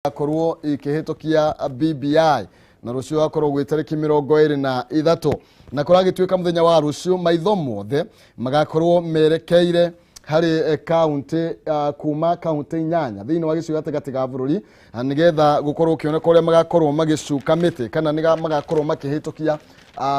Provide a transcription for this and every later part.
Akorwo ikĩhĩtũkia BBI na rũciũ gakorwo gwĩ tarĩki 23, na kũragĩtuĩka mũthenya wa rũciũ maitho mothe magakorwo merekeire harĩ kaunti, kuma kaunti 8 thĩinĩ wa gĩcigo gatagatĩ ga bũrũri, nĩgetha gũkorwo ũkĩoneka ũrĩa magakorwo magĩcuka mĩtĩ kana nĩ magakorwo makĩhĩtũkia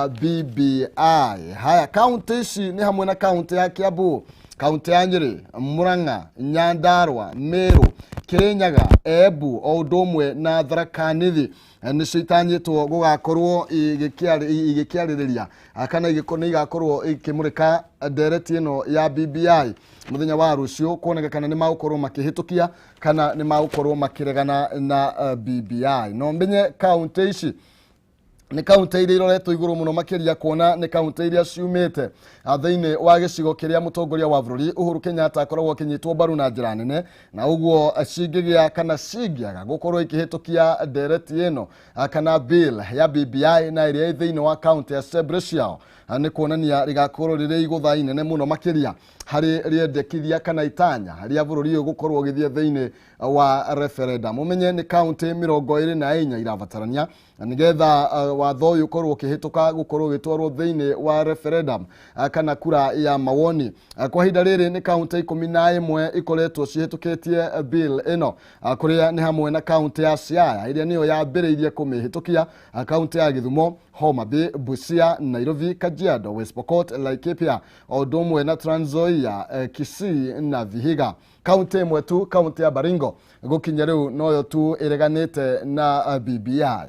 BBI. Haya, kaunti ici nĩ hamwe na kaunti ya Kiambu, kaunti ya Nyĩrĩ, Murang'a, Nyandarua, Meru, Kirinyaga, Embu o ũndũ ũmwe na Tharaka Nithi. Nĩcio itanyĩtwo gũgakorwo igĩkĩarĩrĩria kana nĩ igakorwo ikĩmũrĩka ndereti ĩno ya BBI mũthenya wa rũciũ, kuoneka kana nĩ magũkorwo makĩhĩtũkia kana nĩ magũkorwo makĩregana na BBI. No menye kaunti ici nĩ kaunti iria iroretwo igũrũ mũno makĩria, kuona nĩ kaunti iria ciumĩte thĩinĩ wa gĩcigo kĩrĩa mũtongoria wa bũrũri Uhuru Kenyatta akoragwo akĩnyitwo mbaru na njĩra nene, na ũguo cingĩgĩa kana cingĩaga gũkorwo ikĩhĩtũkia ndereti ĩno kana bill ya BBI na ĩrĩa ĩ thĩinĩ wa kaunti assembly ciao, nĩ kuonania rĩgakorwo rĩrĩ igũtha inene mũno makĩria harĩ rĩendekithia kana itanya rĩa bũrũri ũyũ gũkorwo ũgĩthiĩ thĩinĩ wa referendum. Ũmenye nĩ kaunti 24 irabatarania nĩgetha watho ũyũ ũkorwo ũkĩhĩtũka gũkorwo ũgĩtwarwo thĩinĩ wa referendum kana kura ya mawoni. Kwa ihinda rĩrĩ nĩ kaunti 11 ikoretwo cihĩtũkĩtie bill ĩno, kũrĩa nĩ hamwe na kaunti ya Siaya ĩrĩa nĩyo yambĩrĩirie kũmĩhĩtũkia, kaunti ya Gĩthumo, Homa Bay, Busia, Nairobi, Kajiado, West Pokot, Laikipia o ũndũ ũmwe na Trans Nzoia, Kisii na Vihiga. Kaunti ĩmwe tu, kaunti ya Baringo, gũkinya rĩu noyo tu ĩreganĩte na BBI.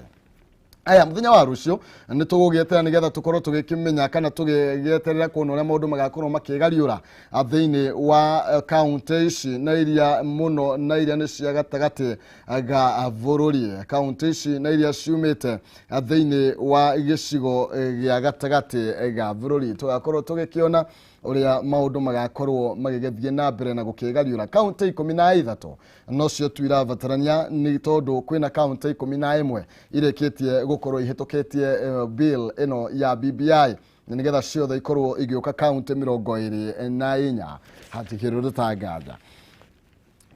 Aya, mũthenya wa rũciũ nĩ tũgũgĩeterera nĩgetha tũkorwo tũgĩkĩmenya kana tũgĩgĩeterera kuona ũrĩa maũndũ magakorwo makĩgariũra thĩinĩ wa kaunti ici na iria mũno na iria nĩ cia gatagatĩ ga bũrũri, kaunti ici na iria ciumĩte thĩinĩ wa gĩcigo gĩa gatagatĩ ga bũrũri. Tũgakorwo tũgĩkĩona ũrĩa maũndũ magakorwo magĩgĩthiĩ na mbere na gũkĩgariũra. Kaunti 13 nocio tu irabatarania, nĩ tondũ kwĩna kaunti 11 irĩkĩtie gũkorwo ihĩtũkĩtie bill ĩno ya BBI, na nĩgetha ciothe ikorwo igĩũka kaunti 24, hatikĩrĩ ũndũ ta nganja.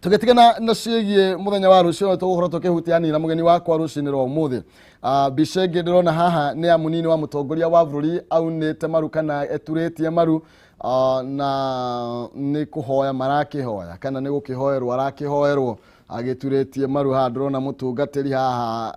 Tũgĩtigana na ciĩgiĩ mũthenya wa rũciũ, tũgũkorwo tũkĩhutia hanini na mũgeni wakwa rũcinĩ rwa ũmũthĩ. Mbica ĩngĩ ndĩrona haha nĩ ya mũnini wa mũtongoria wa bũrũri aunĩte maru kana eturĩtie maru, na nĩ kũhoya marakĩhoya kana nĩ gũkĩhoerwo arakĩhoerwo agĩturĩtie maru. Haha ndĩrona mũtungatĩri haha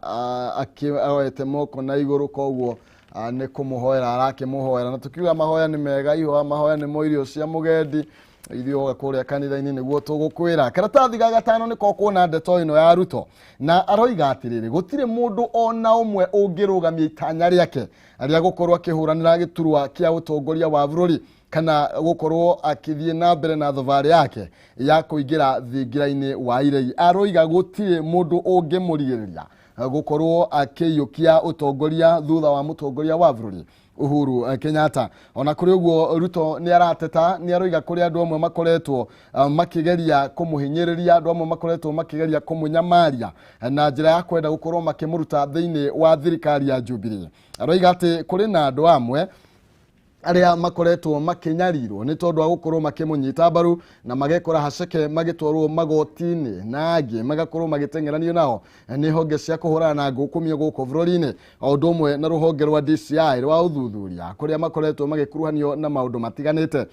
akĩoete moko na igũrũ, koguo nĩ kũmũhoera arakĩmũhoera, na tũkiuga mahoya nĩ mega, ihoya mahoya nĩmo irio cia mũgendi ithuĩ oga kũrĩa kanitha-inĩ nĩguo tũgũkwĩra. Karatathi ga gatano nĩko kuona ndeto ĩno ya Ruto, na aroiga atĩrĩrĩ, gũtirĩ mũndũ ona ũmwe ũngĩrũgamia itanya rĩake rĩa gũkorwo akĩhũranĩra gĩturwa kĩa ũtongoria wa bũrũri kana gũkorwo akĩthiĩ na mbere na thabarĩ yake ya kũingĩra thingira-inĩ wa iregi. Aroiga gũtirĩ mũndũ ũngĩmũrigĩrĩria gũkorwo akĩiyũkia ũtongoria thutha wa mũtongoria wa bũrũri Uhuru Kenyatta. Ona kũrĩ ũguo Ruto nĩ arateta, nĩ aroiga kũrĩ andũ amwe makoretwo makĩgeria kũmũhinyĩrĩria, andũ amwe makoretwo makĩgeria kũmũnyamaria na njĩra ya kwenda gũkorwo makĩmũruta thĩinĩ wa thirikari ya Jubilee. Aroiga atĩ kũrĩ na andũ amwe arĩa makoretwo makĩnyarirwo nĩ tondũ wa gũkorwo makĩmũnyita mbaru na magekora haceke magĩtwarwo magoti-inĩ, na angĩ magakorwo magĩteng'eranio nao nĩ honge cia kũhũrana na ngũkũmio gũkũ bũrũri-inĩ, o ũndũ ũmwe na rũhonge rwa DCI rwa ũthuthuria kũrĩa makoretwo magĩkuruhanio na maũndũ matiganĩte.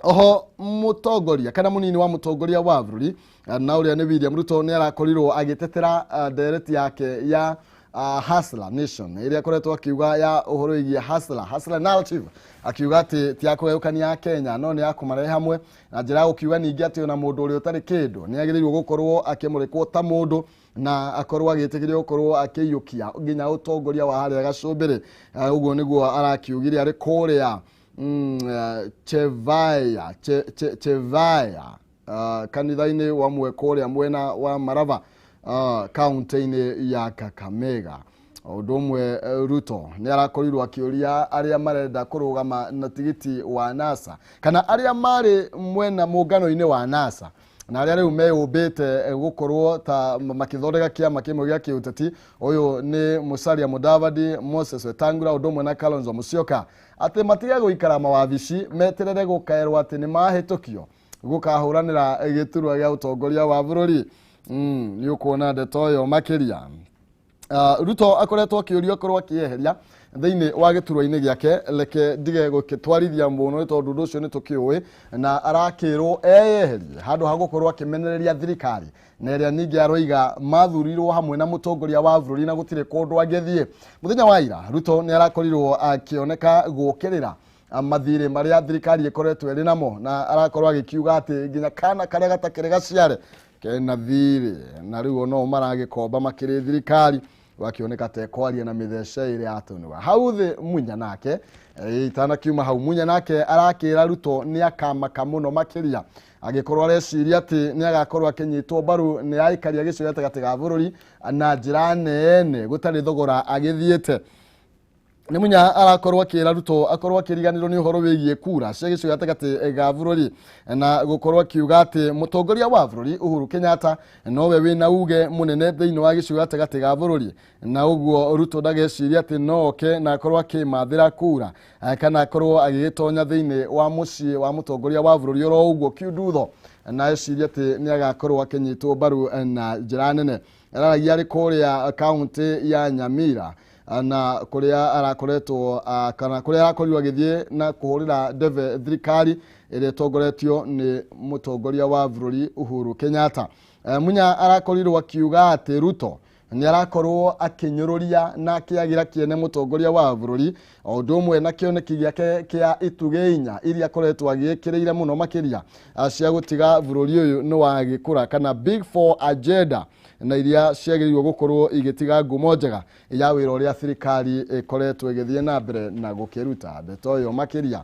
Oho mũtongoria kana mũnini wa mũtongoria wa bũrũri na ũrĩa nĩ William Ruto nĩ arakorirwo agĩtetera ndereti yake ya Hustler Nation ĩrĩa akoretwo akiuga ya ũhoro wĩgiĩ Hustler narrative, akiuga atĩ ti ya kũgayũkania Kenya no nĩ ya kũmarehe hamwe, na njĩra ya gũkiuga ningĩ atĩ ona mũndũ ũrĩa ũtarĩ kĩndũ nĩ agĩrĩirwo gũkorwo akĩmũrĩkwo ta mũndũ na akorwo agĩtĩkĩrio gũkorwo akĩiyũkia nginya ũtongoria wa harĩa gacũmbĩrĩ. Ũguo nĩguo arakiugire arĩ kũrĩa Chevaya kanitha-inĩ wa mwe kũrĩa mwena wa Marava, kaunti-inĩ ya Kakamega. Ũndũ ũmwe Ruto nĩ arakorirwo akĩũria arĩa marenda kũrũgama na tigiti wa NASA kana arĩa marĩ mwena mũngano-inĩ wa NASA na arĩa rĩu meyũmbĩte gũkorwo ta makĩthondeka kĩama kĩmwe gĩa kĩũteti. Ũyũ nĩ Musalia Mudavadi, Moses Wetangula ũndũ ũmwe na Kalonzo Musyoka, atĩ matige gũikara mawabici meterere gũkaerwo atĩ nĩ mahĩtũkio gũkahũranĩra gĩturwa gĩa ũtongoria wa bũrũri. Nĩ ũkuona ndeto ĩyo makĩria. Ruto akoretwo akĩũrio akorwo akĩeheria thĩinĩ wa gĩturwa-inĩ gĩake. Reke ndige gũgĩtwarithia mũno nĩ tondũ ũndũ ũcio nĩ tũkĩũĩ, na arakĩrwo eyeherie handũ ha gũkorwo akĩmenereria thirikari na ĩrĩa ningĩ aroiga mathurirwo hamwe na mũtongoria wa bũrũri na gũtirĩ kũndũ angĩthiĩ. Mũthenya wa ira Ruto nĩ arakorirwo akĩoneka gũkĩrĩra mathirĩ marĩa thirikari ĩkoretwo ĩrĩ namo, na arakorwo agĩkiuga atĩ nginya kana karĩa gatakĩrĩ gaciare kena thirĩ, na rĩu no maragĩkomba makĩrĩ thirikari wakĩoneka ta ekwaria na mĩthece ĩrĩa yatũnũa hau thĩ. Munya nake itanakiuma hau, Munya nake arakĩra Ruto nĩ akamaka mũno makĩria agĩkorwo areciria atĩ nĩ agakorwo akĩnyitwo mbaru nĩ aikaria gĩcigo gatagatĩ ga bũrũri na njĩra nene gũtarĩ thogora agĩthiĩte. Nĩ Munya arakorwo akĩra Ruto akorwo akĩriganĩrwo nĩ ũhoro wĩgiĩ kura cia gĩcigo gatagatĩ ga bũrũri, na gũkorwo akiuga atĩ mũtongoria wa bũrũri Uhuru Kenyatta nowe wĩna uge mũnene thĩinĩ wa gĩcigo gatagatĩ ga bũrũri, na ũguo Ruto ndageciria atĩ no oke na akorwo akĩmathĩra kura kana akorwo agĩgĩtonya thĩinĩ wa mũciĩ wa mũtongoria wa bũrũri oro ũguo kiundutho, na eciria atĩ nĩ agakorwo akĩnyitwo mbaru na njĩra nene. Araragia arĩ kũrĩa kaunti ya Nyamira, na kũrĩa arakoretwo kana kũrĩa arakorirwo agĩthiĩ na kũhũrĩra ndebe thirikari ĩrĩa ĩtongoretio nĩ mũtongoria wa bũrũri Uhuru Kenyatta. Munya arakorirwo akiuga atĩ Ruto nĩ arakorwo akĩnyũrũria na akĩagĩra kĩene mũtongoria wa bũrũri, o ũndũ ũmwe na kĩoneki gĩake kĩa itugĩ inya iria akoretwo agĩkĩrĩire mũno makĩria cia gũtiga bũrũri ũyũ nĩ wagĩkũra, kana Big Four agenda, na iria ciagĩrĩirwo gũkorwo igĩtiga ngumo njega ya wĩra ũrĩa thirikari ĩkoretwo ĩgĩthiĩ na mbere na gũkĩruta. Ndeto ĩyo makĩria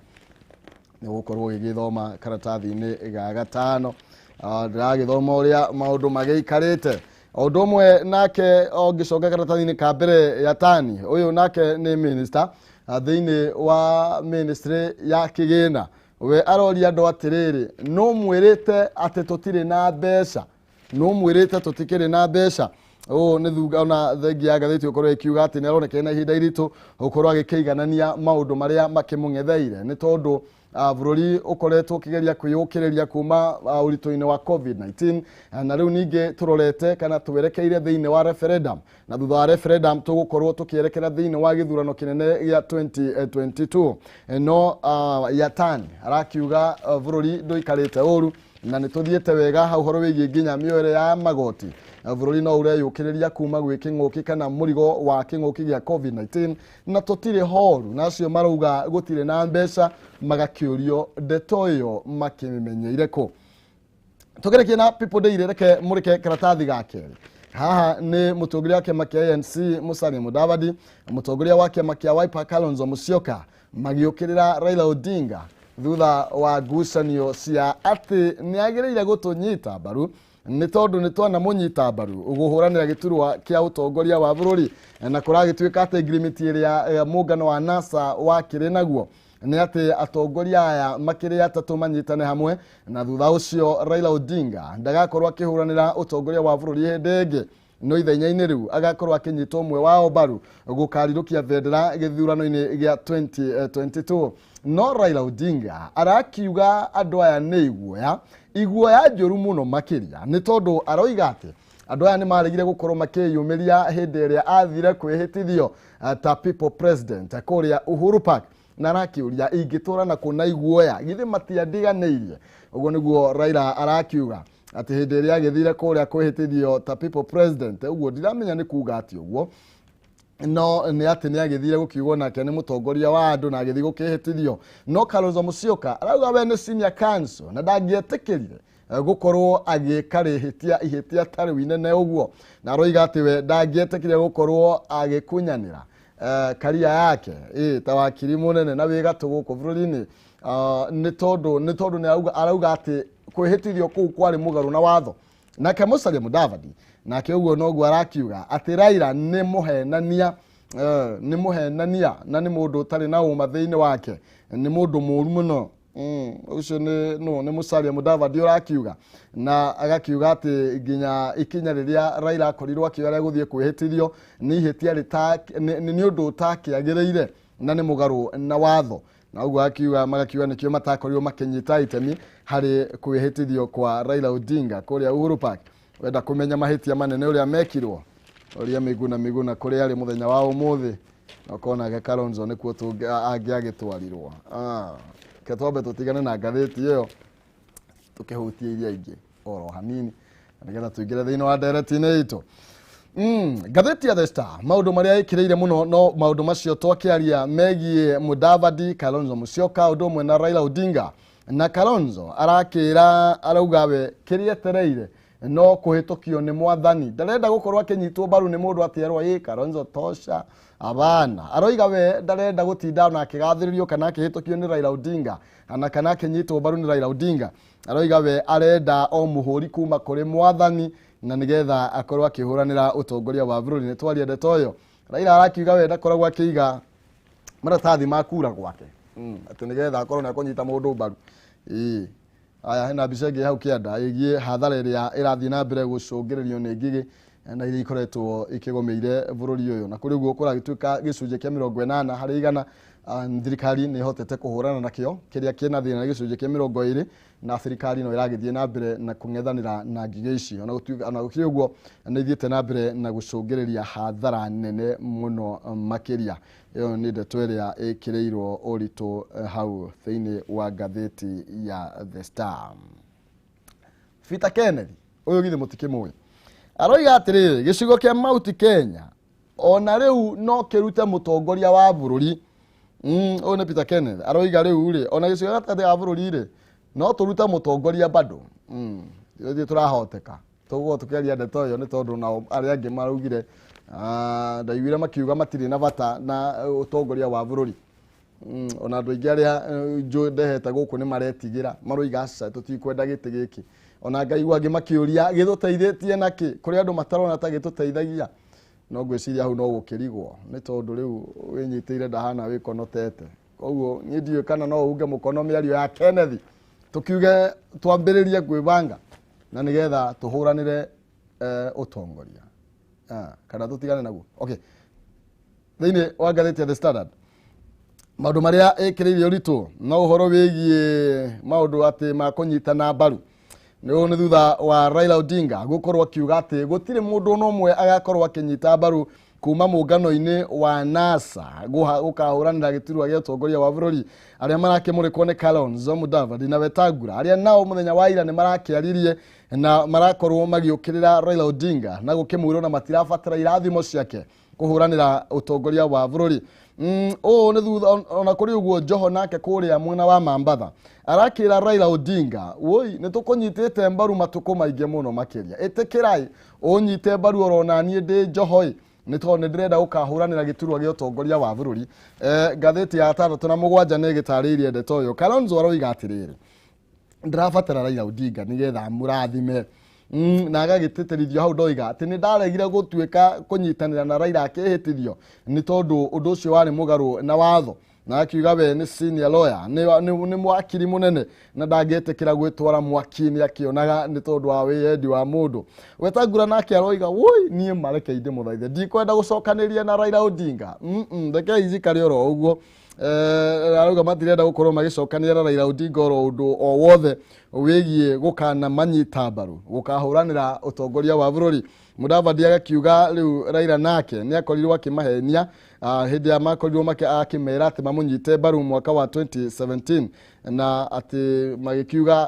nĩ gũkorwo ĩgĩthoma karatathi-inĩ ga gatano. Ndĩragĩthoma ũrĩa maũndũ magĩikarĩte. O ũndũ ũmwe nake ũngĩcoka karatathi-inĩ ka mbere ya tani, ũyũ nake nĩ minister thĩinĩ wa ministry ya kĩgĩna. We aroria andũ atĩrĩrĩ, no mwĩrĩte atĩ tũtirĩ na mbeca, no mwĩrĩte tũtikĩrĩ na mbeca. Ũũ nĩ thutha ona thengia ya ngathĩti ũkorwo ĩkiuga atĩ nĩ aroneka na ihinda iritũ gũkorwo agĩkĩiganania maũndũ marĩa makĩmũng'etheire, nĩ tondũ bũrũri ũkoretwo ũkĩgeria kwĩyũkĩrĩria kuma ũritũ-inĩ wa COVID-19, na rĩu ningĩ tũrorete kana twerekeire thĩinĩ wa referendum, na thutha wa referendum tũgũkorwo tũkĩerekera thĩinĩ wa gĩthurano kĩnene gĩa 2022. No Yatani arakiuga bũrũri ndũikarĩte ũru na nĩ tũthiĩte wega hau ũhoro wĩgiĩ nginya mĩoere ya magoti. Bũrũri no ũreyũkĩrĩria kuma gwĩ kĩng'ũki kana mũrigo wa kĩng'ũki gĩa COVID-19, na tũtirĩ horu, na acio marauga gũtirĩ na mbeca magakĩũrio ndeto ĩyo makĩmenyeire kũ. Tũgerekie na People Daily, reke mũrĩke karatathi ga kerĩ. Haha nĩ mũtongoria wa kĩama kĩa ANC Musalia Mudavadi, mũtongoria wa kĩama kĩa Wiper Kalonzo Musyoka magĩũkĩrĩra Raila Odinga thutha wa ngucanio cia atĩ nĩ agĩrĩire gũtũnyita mbaru nĩ tondũ nĩ twanamũnyita mbaru gũhũranĩra gĩturwa kĩa ũtongoria wa bũrũri, na kũragĩtuĩka atĩ ngirimiti ĩrĩa mũngano wa NASA wakĩrĩ naguo nĩ atĩ atongoria aya makĩrĩ atatũ manyitane hamwe, na thutha ũcio Raila Odinga ndagakorwo akĩhũranĩra ũtongoria wa bũrũri hĩndĩ ĩngĩ, no ithenya-inĩ rĩu agakorwo akĩnyita ũmwe wao mbaru gũkarirũkia bendera gĩthurano-inĩ gĩa 2022. No Raila Odinga arakiuga andũ aya nĩ iguoya, iguoya njũru mũno makĩria, nĩ tondũ aroiga atĩ andũ aya nĩ maregire gũkorwo makĩyumĩria hĩndĩ ĩrĩa athire kwĩhĩtithio ta People President kũrĩa Uhuru Park, na arakĩũria ingĩtũra na kũna iguoya githĩ matiandiganĩirie. Ũguo nĩguo Raila arakiuga atĩ hĩndĩ ĩrĩa agĩthire kũrĩa kwĩhĩtithio ta People President, ũguo ndiramenya nĩ kuga atĩ ũguo, no nĩ atĩ nĩ agĩthire gũkiugwo nake nĩ mũtongoria wa andũ na agĩthiĩ gũkĩhĩtithio. No Kalonzo Musyoka arauga we nĩ senior counsel na ndangĩetĩkĩrire gũkorwo agĩka rĩhĩtia ihĩtia ta rĩu inene ũguo, na aroiga atĩ we ndangĩetĩkĩrire gũkorwo agĩkunyanĩra karia yake ta wakiri mũnene na wĩ gatũ gũkũ bũrũri-inĩ, nĩ tondũ nĩ arauga atĩ kwĩhĩtithio kũu kwarĩ mũgarũ na watho. Nake Musalia Mudavadi nake ũguo noguo arakiuga atĩ Raila nĩ mũhenania, nĩ mũhenania na nĩ mũndũ ũtarĩ na ũma thĩinĩ wake, nĩ mũndũ mũru mũno. Ũcio nĩ Musalia Mudavadi ũrakiuga, na agakiuga atĩ nginya ikinya rĩrĩa Raila akorirwo akiuga rĩa gũthiĩ kwĩhĩtithio nĩ ihĩtia nĩ ũndũ ũtakĩagĩrĩire na nĩ mũgarũ na watho, na ũguo akiuga magakiuga nĩkĩo matakorirwo makĩnyita itemi harĩ kwĩhĩtithio kwa Raila Odinga kũrĩa Uhuru Park. Wenda kũmenya mahĩtia manene ũrĩa mekirwo, ũrĩa Miguna Miguna kũrĩa arĩ mũthenya wa ũmũthĩ, na ũkonake Kalonzo nĩkuo angĩagĩtwarirwo. Ke twambe tũtigane na ngathĩti ĩyo, tũkĩhutie iria ingĩ oro hanini nĩgetha tũingĩre thĩinĩ wa ndereti-inĩ itũ. Ngathĩti ya The Star maũndũ marĩa ĩkĩrĩire mũno no maũndũ macio twakĩaria megiĩ Mudavadi, Kalonzo Musyoka ũndũ ũmwe na Raila Odinga. Na Kalonzo arakĩra arauga we kĩrĩa etereire no kũhĩtũkio nĩ mwathani, ndarenda gũkorwo akĩnyitwo mbaru nĩ mũndũ atĩ erwo ĩ Kalonzo tosha abana. Aroiga we ndarenda gũtinda ona akĩgathĩrĩrio kana akĩhĩtũkio nĩ Raila Odinga ana kana akĩnyitwo mbaru nĩ Raila Odinga. Aroiga we arenda o mũhũri kuma kũrĩ mwathani na nĩgetha akorwo akĩhũranĩra ũtongoria wa bũrũri. Nĩ twaria ndeto ĩyo. Raila arakiuga we ndakoragwo akĩiga maratathi ma kura gwake, atĩ nĩgetha akorwo nĩ akũnyita mũndũ mbaru. Ĩĩ aya, hena mbica ĩngĩ hau kĩanda ĩgiĩ hathara ĩrĩa ĩrathiĩ na mbere gũcũngĩrĩrio nĩ ngigĩ na iria ikoretwo ikĩgũmĩire bũrũri ũyũ, na kũrĩ ũguo kũragĩtuĩka gĩcunjĩ kĩa 80% thirikari nĩ ĩhotete kũhũrana nakĩo. Kĩrĩa kĩna thĩna nĩ gĩcunjĩ kĩa 20, na thirikari no ĩragĩthiĩ na mbere na kũng'ethanĩra na ngigĩ ici. Ona gũkĩrĩ ũguo nĩ ithiĩte na mbere na gũcũngĩrĩria hathara nene mũno makĩria. Ĩyo nĩ ndeto ĩrĩa ĩkĩrĩirwo ũritũ hau thĩinĩ wa ngathĩti ya The Star. Peter Kenneth ũyũ githĩ mũtikĩmũĩ, aroiga atĩrĩrĩ, gĩcigo kĩa Mount Kenya ona rĩu no kĩrute mũtongoria wa bũrũri. Ũyũ nĩ Peter Kenneth aroiga rĩu rĩ, ona gĩcigo gatagatĩ ga bũrũri rĩ, no tũrute mũtongoria bado. Ithuĩ tũrahoteka tũguo tũkĩaria ndeto ĩyo nĩ tondũ nao arĩa angĩ maraugire, ndaiguire makiuga matirĩ na bata na ũtongoria wa bũrũri. Ona andũ aingĩ arĩa njũĩ ndehete gũkũ nĩ maretigĩra, maroiga aca tũtikwenda gĩtĩ gĩkĩ. Ona ngaigua angĩ makĩũria gĩtũteithĩtie nakĩ, kũrĩ andũ matarona ta gĩtũteithagia. No ngwĩciria hau no gũkĩrigwo nĩ tondũ rĩu wĩnyitĩire ndahana wĩkonotete. Koguo niĩ ndiũĩ kana no unge mũkono mĩario ya Kenneth, tũkiuge twambĩrĩrie kwĩbanga na nĩgetha tũhũranĩre ũtongoria, kana tũtigane naguo. Okay, thĩinĩ wa ngathĩti ya The Standard maũndũ marĩa ĩkĩrĩire ũritũ no ũhoro wĩgiĩ maũndũ atĩ ma kũnyitana mbaru. Nĩ thutha wa Raila Odinga gũkorwo akiuga atĩ gũtirĩ mũndũ ona ũmwe agakorwo akĩnyita mbaru kuma mũngano-inĩ wa NASA gũkahũranĩra gĩturwa gĩa ũtongoria wa bũrũri, arĩa marakĩmũrĩkwo nĩ Kalonzo Mudavadi na Wetangula, arĩa nao mũthenya wa ira nĩ marakĩaririe na marakorwo magĩũkĩrĩra Raila Odinga na gũkĩmwĩrwo na matirabatara irathimo ciake kũhũranĩra ũtongoria wa bũrũri. Ũũ nĩ thutha ona kũrĩ ũguo Joho nake kũrĩa mwena wa Mambatha arakĩra Raila Odinga, woi nĩ tũkũnyitĩte mbaru matukũ maingĩ mũno makĩria, ĩtĩkĩrai ũnyite mbaru oro na niĩ ndĩ Joho ĩ, nĩ tondũ nĩ ndĩrenda gũkahũranĩra gĩturwa gĩa ũtongoria wa bũrũri. Ngathĩti ya 6 na 7 nĩ ĩgĩtarĩirie ndeto ĩyo. Kalonzo aroiga atĩrĩrĩ, ndĩrabatara Raila Odinga nĩgetha amũrathime. Na agagĩtĩtĩrithio hau ndoiga atĩ nĩ ndaregire gũtuĩka kũnyitanĩra na Raila akĩhĩtithio nĩ tondũ ũndũ ũcio warĩ mũgarũ na watho, na akiuga we nĩ senior lawyer, nĩ mwakiri mũnene na ndangĩtĩkĩra gwĩtwara mwaki-inĩ akĩonaga nĩ tondũ wa wĩyendi wa mũndũ. Wetangula nake aroiga woi niĩ marekei ndĩmũthaithe, ndikwenda gũcokanĩria na Raila Odinga, rekei njikare oro ũguo. Arauga matirenda gũkorwo magĩcokanĩria na Raila Odinga oro ũndũ o wothe wĩgiĩ gũkana manyita mbaru gũkahũranĩra ũtongoria wa bũrũri. Mudavadi agakiuga rĩu Raila nake nĩ akorirwo akĩmahenia hĩndĩ ya makorirwo akĩmera atĩ mamũnyite mbaru mwaka wa 2017, na atĩ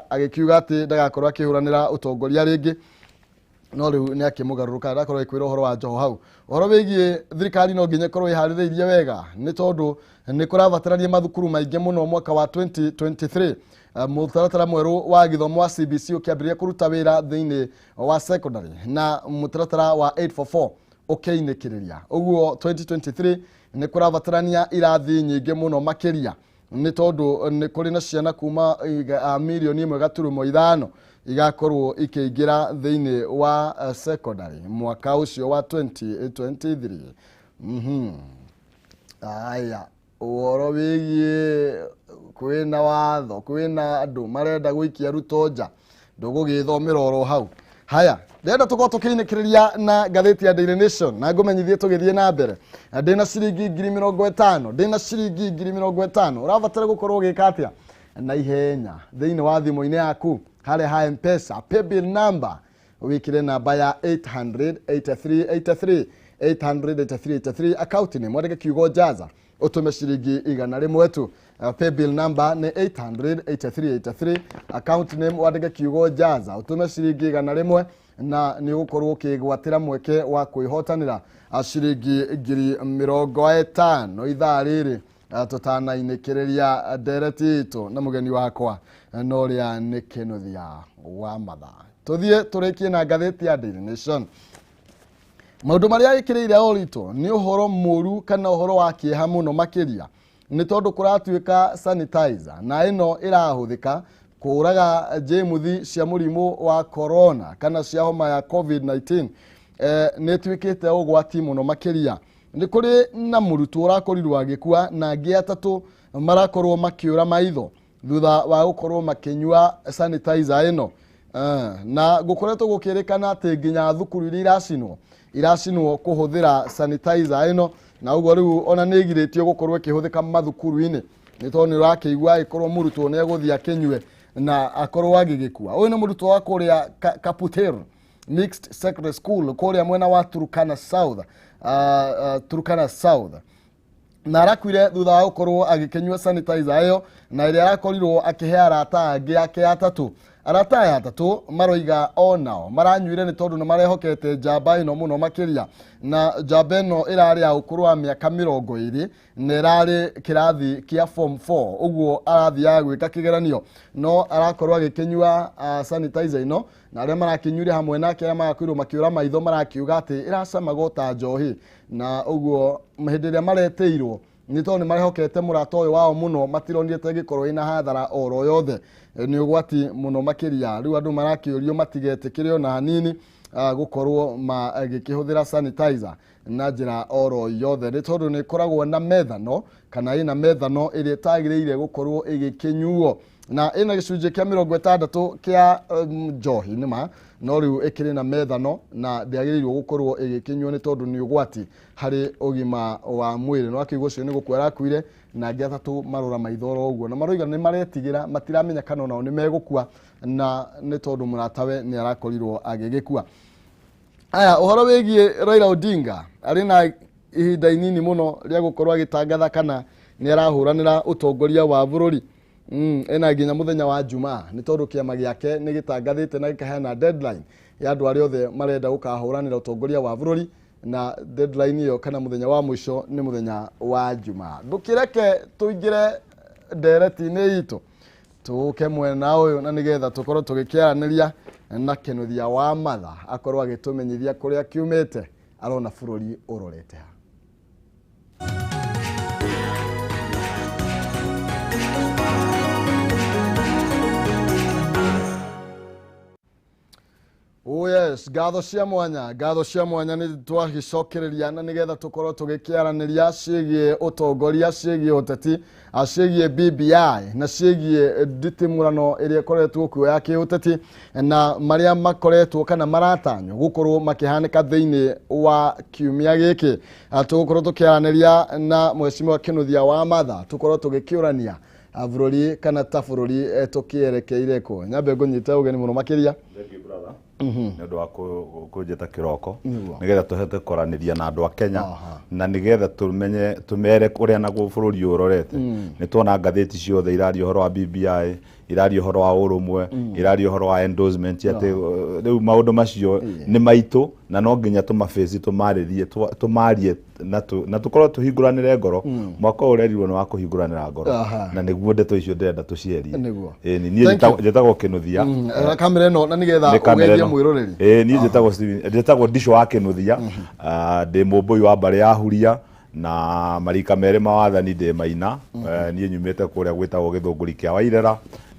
agĩkiuga atĩ ndagakorwo akĩhũranĩra ũtongoria rĩngĩ, no rĩu nĩ akĩmũgarũrũka ndakorwo agĩkwĩra ũhoro wa Joho hau. Ũhoro wĩgiĩ thirikari no nginya ĩkorwo ĩharĩrĩirie wega nĩ tondũ nĩ kũrabatarania mathukuru maingĩ mũno mwaka wa 2023. Mũtaratara mwerũ wa gĩthomo wa CBC ũkĩambĩrĩria kũruta wĩra thĩinĩ wa secondary na mũtaratara wa 844 ũkĩinĩkĩrĩria. Ũguo 2023 nĩ kũrabatarania irathi nyingĩ mũno makĩria nĩ tondũ nĩ kũrĩ na ciana kuma mirioni 1.5 igakorwo ikĩingĩra thĩinĩ wa secondary mwaka ũcio wa 2023. Aya, ũhoro wĩgiĩ kwĩna watho, kwĩna andũ marenda gũikia Ruto nja, ndũgũgĩthomera oro hau. Haya, ndĩrenda tũkorwo tũkĩinĩkĩrĩria na ngathĩti ya Daily Nation na ngũmenyithie tũgĩthiĩ na mbere. Ndĩna ciringi 50,000, ndĩna ciringi 50,000. Ũrabatara gũkorwo ũgĩka atĩa? Na ihenya thĩinĩ wa thimũ-inĩ yaku harĩa ha M-Pesa, paybill number Wĩkĩre namba ya 883 83 883 83, account name mwandĩke kiugo "Jaza", ũtũme ciringi 100 tu. Paybill number nĩ 883 83, account name wandĩke kiugo "Jaza", ũtũme ciringi 100 na nĩ ũgũkorwo ũkĩgwatĩra mweke wa kwĩhotanĩra ciringi 50,000 ithaa rĩrĩ. Tũtanainĩkĩrĩria ndereti itũ na mũgeni wakwa na ũrĩa nĩ Kĩnuthia wa Matha, tũthiĩ tũrĩkie na ngathĩti ya Daily Nation. Maũndũ marĩa ĩkĩrĩire ũritũ nĩ ũhoro mũru kana ũhoro wa kĩeha mũno makĩria, nĩ tondũ kũratuĩka sanitizer na ĩno ĩrahũthĩka kũraga njĩmuthi cia mũrimũ wa corona kana cia homa ya COVID-19 nĩ ĩtuĩkĩte ũgwati mũno makĩria. Nĩ kũrĩ na mũrutwo ũrakorirwo agĩkua na angĩ atatũ marakorwo makĩũra maitho thutha wa gũkorwo makĩnyua sanitizer ĩno. Na gũkoretwo gũkĩrĩkana atĩ nginya thukuru iria iracinwo iracinwo kũhũthĩra sanitizer ĩno, na ũguo rĩu ona nĩ ĩgirĩtio gũkorwo ĩkĩhũthĩka mathukuru-inĩ, nĩ tondũ nĩ ũrakĩigua ĩkorwo mũrutwo nĩ egũthiĩ akĩnyue na akorwo agĩgĩkua. Ũyũ nĩ mũrutwo wa kũrĩa Kaputer Mixed Secondary School kũrĩa mwena wa Turkana South, Turkana South, na arakuire thutha wa gũkorwo agĩkĩnyua sanitizer ĩyo na ĩrĩa arakorirwo akĩhe arata angĩ ake atatũ. Arata aya atatũ maroiga onao maranyuire nĩ tondũ nĩ marehokete njamba ĩno mũno makĩria, na njamba ĩno ĩrarĩ ya ũkũrũ wa mĩaka 20 na ĩrarĩ kĩrathi kĩa form 4, ũguo arathiaga gwĩka kĩgeranio, no arakorwo agĩkĩnyua sanitizer ĩno, na arĩa marakĩnyuire hamwe nake arĩa marakorirwo makĩũra maitho marakiuga atĩ ĩracamaga o ta njohi, na ũguo hĩndĩ ĩrĩa maretĩirwo nĩ tondũ nĩ marehokete mũrata ũyũ wao mũno, matironire ta ĩngĩkorwo ĩna hathara oro yothe. Nĩ ũgwati mũno makĩria. Rĩu andũ marakĩũrio matigetĩkĩre ona hanini gũkorwo magĩkĩhũthĩra sanitizer na njĩra oro yothe, nĩ tondũ nĩ ĩkoragwo na methano kana ĩna methano ĩrĩa ĩtagĩrĩire gũkorwo ĩgĩkĩnyuo, na ĩna gĩcunjĩ kĩa 60 kĩa njohi nĩma, no rĩu ĩkĩrĩ na methano na ndĩagĩrĩirwo gũkorwo ĩgĩkĩnyuo nĩ tondũ nĩ ũgwati harĩ ũgima wa mwĩrĩ. No akiuga ũcio nĩ gũkua arakuire na angĩ atatũ marora maitho oro ũguo, na maroiga nĩ maretigĩra, matiramenya kana onao nĩ megũkua, na nĩ tondũ mũratawe nĩ arakorirwo agĩgĩkua. Aya, ũhoro wĩgiĩ Raila Odinga, arĩ na ihinda inini mũno rĩa gũkorwo agĩtangatha kana nĩ arahũranĩra ũtongoria wa bũrũri. Ena nginya mũthenya wa Jumaa, nĩ tondũ kĩama gĩake nĩ gĩtangathĩte na gĩkaheana deadline ya andũ arĩa othe marenda gũkahũranĩra ũtongoria wa bũrũri, na deadline ĩyo kana mũthenya wa mũico nĩ mũthenya wa Jumaa. Ndũkĩreke tũingĩre ndereti-inĩ itũ, tũke mwena ũyũ na nĩgetha tũkorwo tũgĩkĩaranĩria na Kĩnuthia wa Matha, akorwo agĩtũmenyithia kũrĩa kiumĩte, arona bũrũri ũrorete ha. Oh yes, ngatho cia mwanya, ngatho cia mwanya nĩ twagicokereria na nĩgetha tũkorwo tũgĩkĩaranĩria ciĩgiĩ ũtongoria, ciĩgiĩ ũteti, ciĩgiĩ BBI na ciĩgiĩ nditimũrano ĩrĩa ĩkoretwo kuo ya kĩũteti na marĩa makoretwo kana maratanywo gũkorwo makĩhanĩka thĩinĩ wa kiumia gĩkĩ. Tũgũkorwo tũkĩaranĩria na Mheshimiwa Kĩnuthia wa Matha, tũkorwo tũgĩkĩũrania bũrũri kana ta bũrũri tũkĩerekeire kũ. Nyambe ngũnyite ũgeni mũno makĩria. Thank you, brother, nĩ ũndũ wa kũnjĩta kĩroko nĩgetha tũhote kwaranĩria na andũ a Kenya na nĩgetha tũmenye tũmere ũrĩa naguo bũrũri ũyũ ũrorete. Nĩ tuona ngathĩti ciothe iraria ũhoro wa BBI, iraria ũhoro wa ũrũmwe, iraria ũhoro wa endorsement, atĩ rĩu maũndũ macio nĩ maitũ na no nginya tũmabaci tũmarĩrie, tũmarie na tũkorwo tũhingũranĩre ngoro. Mwaka ũyũ ũrerirwo nĩ wa kũhingũranĩra ngoro na nĩguo ndeto icio ndĩrenda tũciarie. Ĩĩ, niĩ Thank you. njĩtagwo Kĩnuthia. Kamera ĩno na nĩgetha Nĩ kamera ũgeithie ĩno. mwĩroreri. Ĩĩ, niĩ njĩtagwo Ndico wa Kĩnuthia. Ndĩ mũmbũi wa mbarĩ ya Huria na marika merĩ ma wathani ndĩ maina. Niĩ nyumĩte kũrĩa gwĩtagwo Gĩthũngũri kĩa Wairera,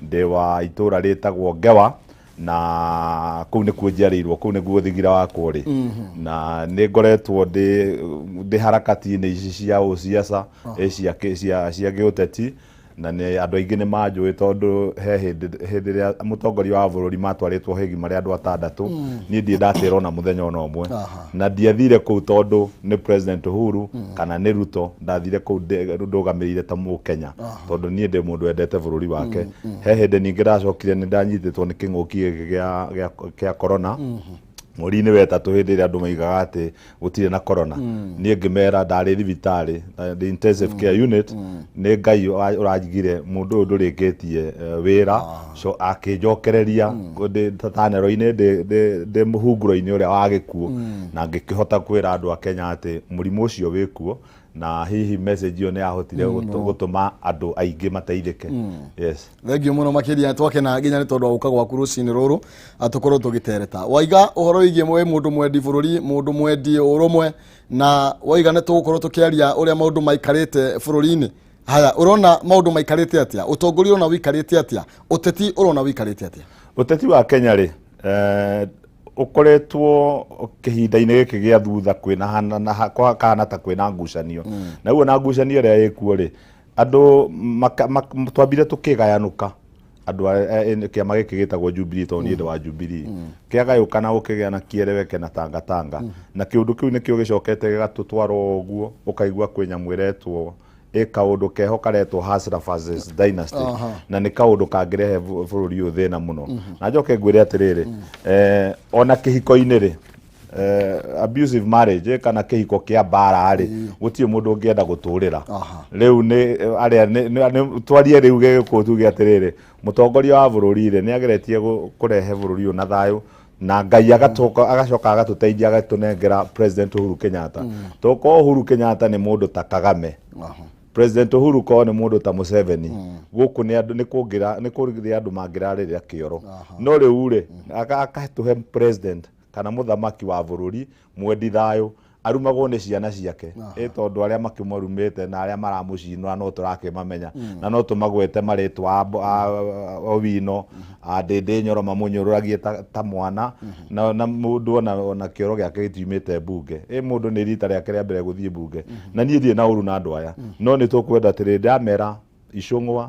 ndĩ wa itũra rĩtagwo Ngewa, na kũu nĩkuo njiarĩirwo, kũu nĩguo thigira wakwa ũrĩ, na nĩ ngoretwo ndĩ harakati-inĩ ici cia ũciaca, cia gĩũteti. Na nĩ andũ aingĩ nĩ manjũĩ tondũ he hĩndĩ ĩrĩa mũtongoria wa bũrũri matwarĩtwo Hague marĩ andũ atandatũ, niĩ ndirĩ ndatĩra ona mũthenya ona ũmwe. Na ndiathire kũu tondũ nĩ President Uhuru kana nĩ Ruto, ndathire kũu ndũgamĩrĩire ta Mũkenya tondũ niĩ ndĩ mũndũ wendete bũrũri wake. He hĩndĩ ningĩ ndacokire nĩ ndanyitĩtwo nĩ kĩng'ũki gĩkĩ gĩa corona mweri-inĩ wa ĩtatũ, hĩndĩ ĩrĩa andũ maigaga atĩ gũtirĩ na corona. Niĩ ngĩmera ndarĩ thibitarĩ, the intensive care unit, nĩ Ngai ũranjigire mũndũ ũyũ ndũrĩkĩtie wĩra, so akĩnjokereria ndĩ tanero-inĩ, ndĩ mũhunguro-inĩ ũrĩa wa gĩkuũ, na ngĩkĩhota kwĩra andũ a Kenya atĩ mũrimũ ũcio wĩkuo, na hihi message ĩyo nĩ yahotire gũtũma andũ aingĩ mateithĩke. Yes. Thengiũ mũno makĩria, twakena nginya nĩ tondũ wa gũka gwaku rũcinĩ rũrũ tũkorwo tũgĩtereta. Waiga ũhoro wĩgiĩ wĩ mũndũ mwendi bũrũri, mũndũ mwendi ũrũmwe, na waiga nĩ tũgũkorwo tũkĩaria ũrĩa maũndũ maikarĩte bũrũri-inĩ. Haya, ũrona maũndũ maikarĩte atĩa? Ũtongoria ũrona wĩikarĩte atĩa? Ũteti ũrona wĩikarĩte atĩa? Ũteti wa Kenya rĩ, ũkoretwo kĩhinda-inĩ gĩkĩ gĩa thutha kwĩna kahana ta kwĩna ngucanio, na ũguo na ngucanio ĩrĩa ĩkuo rĩ, andũ twambire tũkĩgayanũka. Andũ kĩama gĩkĩ gĩtagwo Jubilee, tondũ niĩ ndĩ wa Jubilee, kĩagayũkana gũkĩgĩa na kĩereweke na tangatanga, na kĩũndũ kĩu nĩkĩo gĩcokete gĩgatũtwara ũguo. Ũkaigua kwĩ nyamũ ĩretwo ĩ kaũndũ keho karetwo Hustler versus Dynasty, na nĩ kaũndũ kangĩrehe bũrũri ũyũ thĩna mũno. Na njoke ngwĩre atĩrĩrĩ, ona kĩhiko-inĩ rĩ, abusive marriage, kana kĩhiko kĩa mbara rĩ, gũtirĩ mũndũ ũngĩenda gũtũrĩra. Rĩu nĩ arĩa twarie rĩu gĩgĩkũ tuge atĩrĩrĩ, mũtongoria wa bũrũri rĩ, nĩ ageretie kũrehe bũrũri ũyũ na thayũ, na Ngai agacoka agatũteithia, agatũnengera President Uhuru Kenyatta. Tokorwo Uhuru Kenyatta nĩ mũndũ ta Kagame, President Uhuru korwo nĩ mũndũ ta Museveni, gũkũ nĩ andũ nĩ kũngĩra nĩ kũrĩ andũ mangĩrarĩrĩra kĩoro. No rĩu rĩ, akatũhe president kana mũthamaki wa bũrũri mwendi thayũ, arumagwo nĩ ciana ciake, ĩ tondũ arĩa makĩmũrumĩte na arĩa maramũcinũra no tũrakĩmamenya, na no tũmagwete marĩtwa a Owino, a Ndĩndĩ Nyoro, mamũnyũrũragie ta mwana, na mũndũ ona kĩoro gĩake gĩtiumĩte mbunge, ĩ mũndũ nĩ rita rĩake rĩa mbere gũthiĩ mbunge. Na niĩ ndirĩ na ũru na andũ aya, no nĩ tũkwenda atĩrĩ, ndamera Icũng'wa,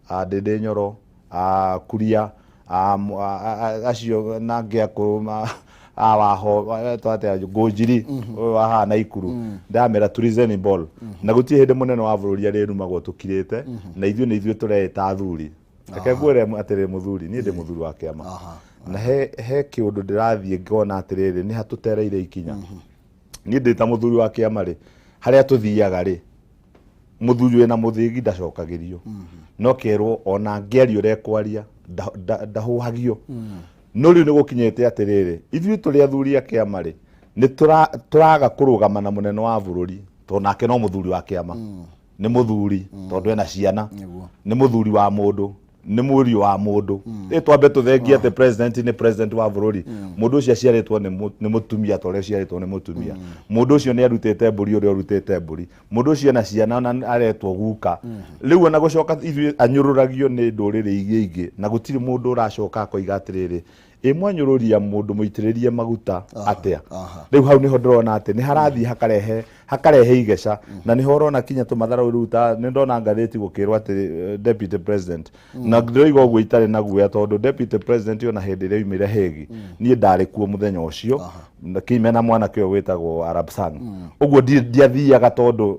a Ndĩndĩ Nyoro, a Kuria, acio na angĩ akũrũ a Waho twatea Ngũnjiri ũyũ wa haha Naikuru, ndamera turizeni ball, na gũtirĩ hĩndĩ mũnene wa bũrũri arĩrumagwo tũkirĩte, na ithuĩ nĩ ithuĩ tũreĩta athuri. Reke ngwĩre atĩrĩ, mũthuri, niĩ ndĩ mũthuri wa kĩama, na he kĩũndũ ndĩrathiĩ ngona atĩrĩrĩ, nĩ hatũtereire ikinya. Niĩ ndĩ ta mũthuri wa kĩama rĩ, harĩa tũthiaga rĩ, mũthuri wĩna mũthĩgi ndacokagĩrio, no kerwo ona ngĩaria ũrĩa ekwaria ndahũhagio. No rĩu nĩ gũkinyĩte atĩrĩrĩ, ithuĩ tũrĩ athuri a kĩama rĩ, nĩ tũraga kũrũgama na mũnene wa bũrũri, tondũ nake no mũthuri wa kĩama, nĩ mũthuri tondũ ena ciana, nĩ mũthuri wa mũndũ, nĩ mũriũ wa mũndũ. Ĩ twambe tũthengie atĩ president nĩ president wa bũrũri, mũndũ ũcio aciarĩtwo nĩ mũtumia ta ũrĩa ũciarĩtwo nĩ mũtumia, mũndũ ũcio nĩ arutĩte mbũri ũrĩa ũrutĩte mbũri, mũndũ ũcio ena ciana ona aretwo guka. Rĩu ona gũcoka ithuĩ anyũrũragio nĩ ndũrĩrĩ iria ingĩ, na gũtirĩ mũndũ ũracoka akoiga atĩrĩrĩ, ĩ mwanyũrũria mũndũ mũitĩrĩrie maguta atĩa? Rĩu hau nĩho ndĩrona atĩ nĩ harathiĩ hakarehe igeca, na nĩho ũrona kinya tũmatharau rĩu ta nĩ ndona ngathĩti gũkĩrwo atĩ deputy president, na ndĩroiga ũguo itarĩ na guoya, tondũ deputy president ona hĩndĩ ĩrĩa oimire Hague, niĩ ndarĩ kuo mũthenya ũcio, kime na mwanake ũyũ wĩtagwo Arab Sang ũguo. Ndiathiaga tondũ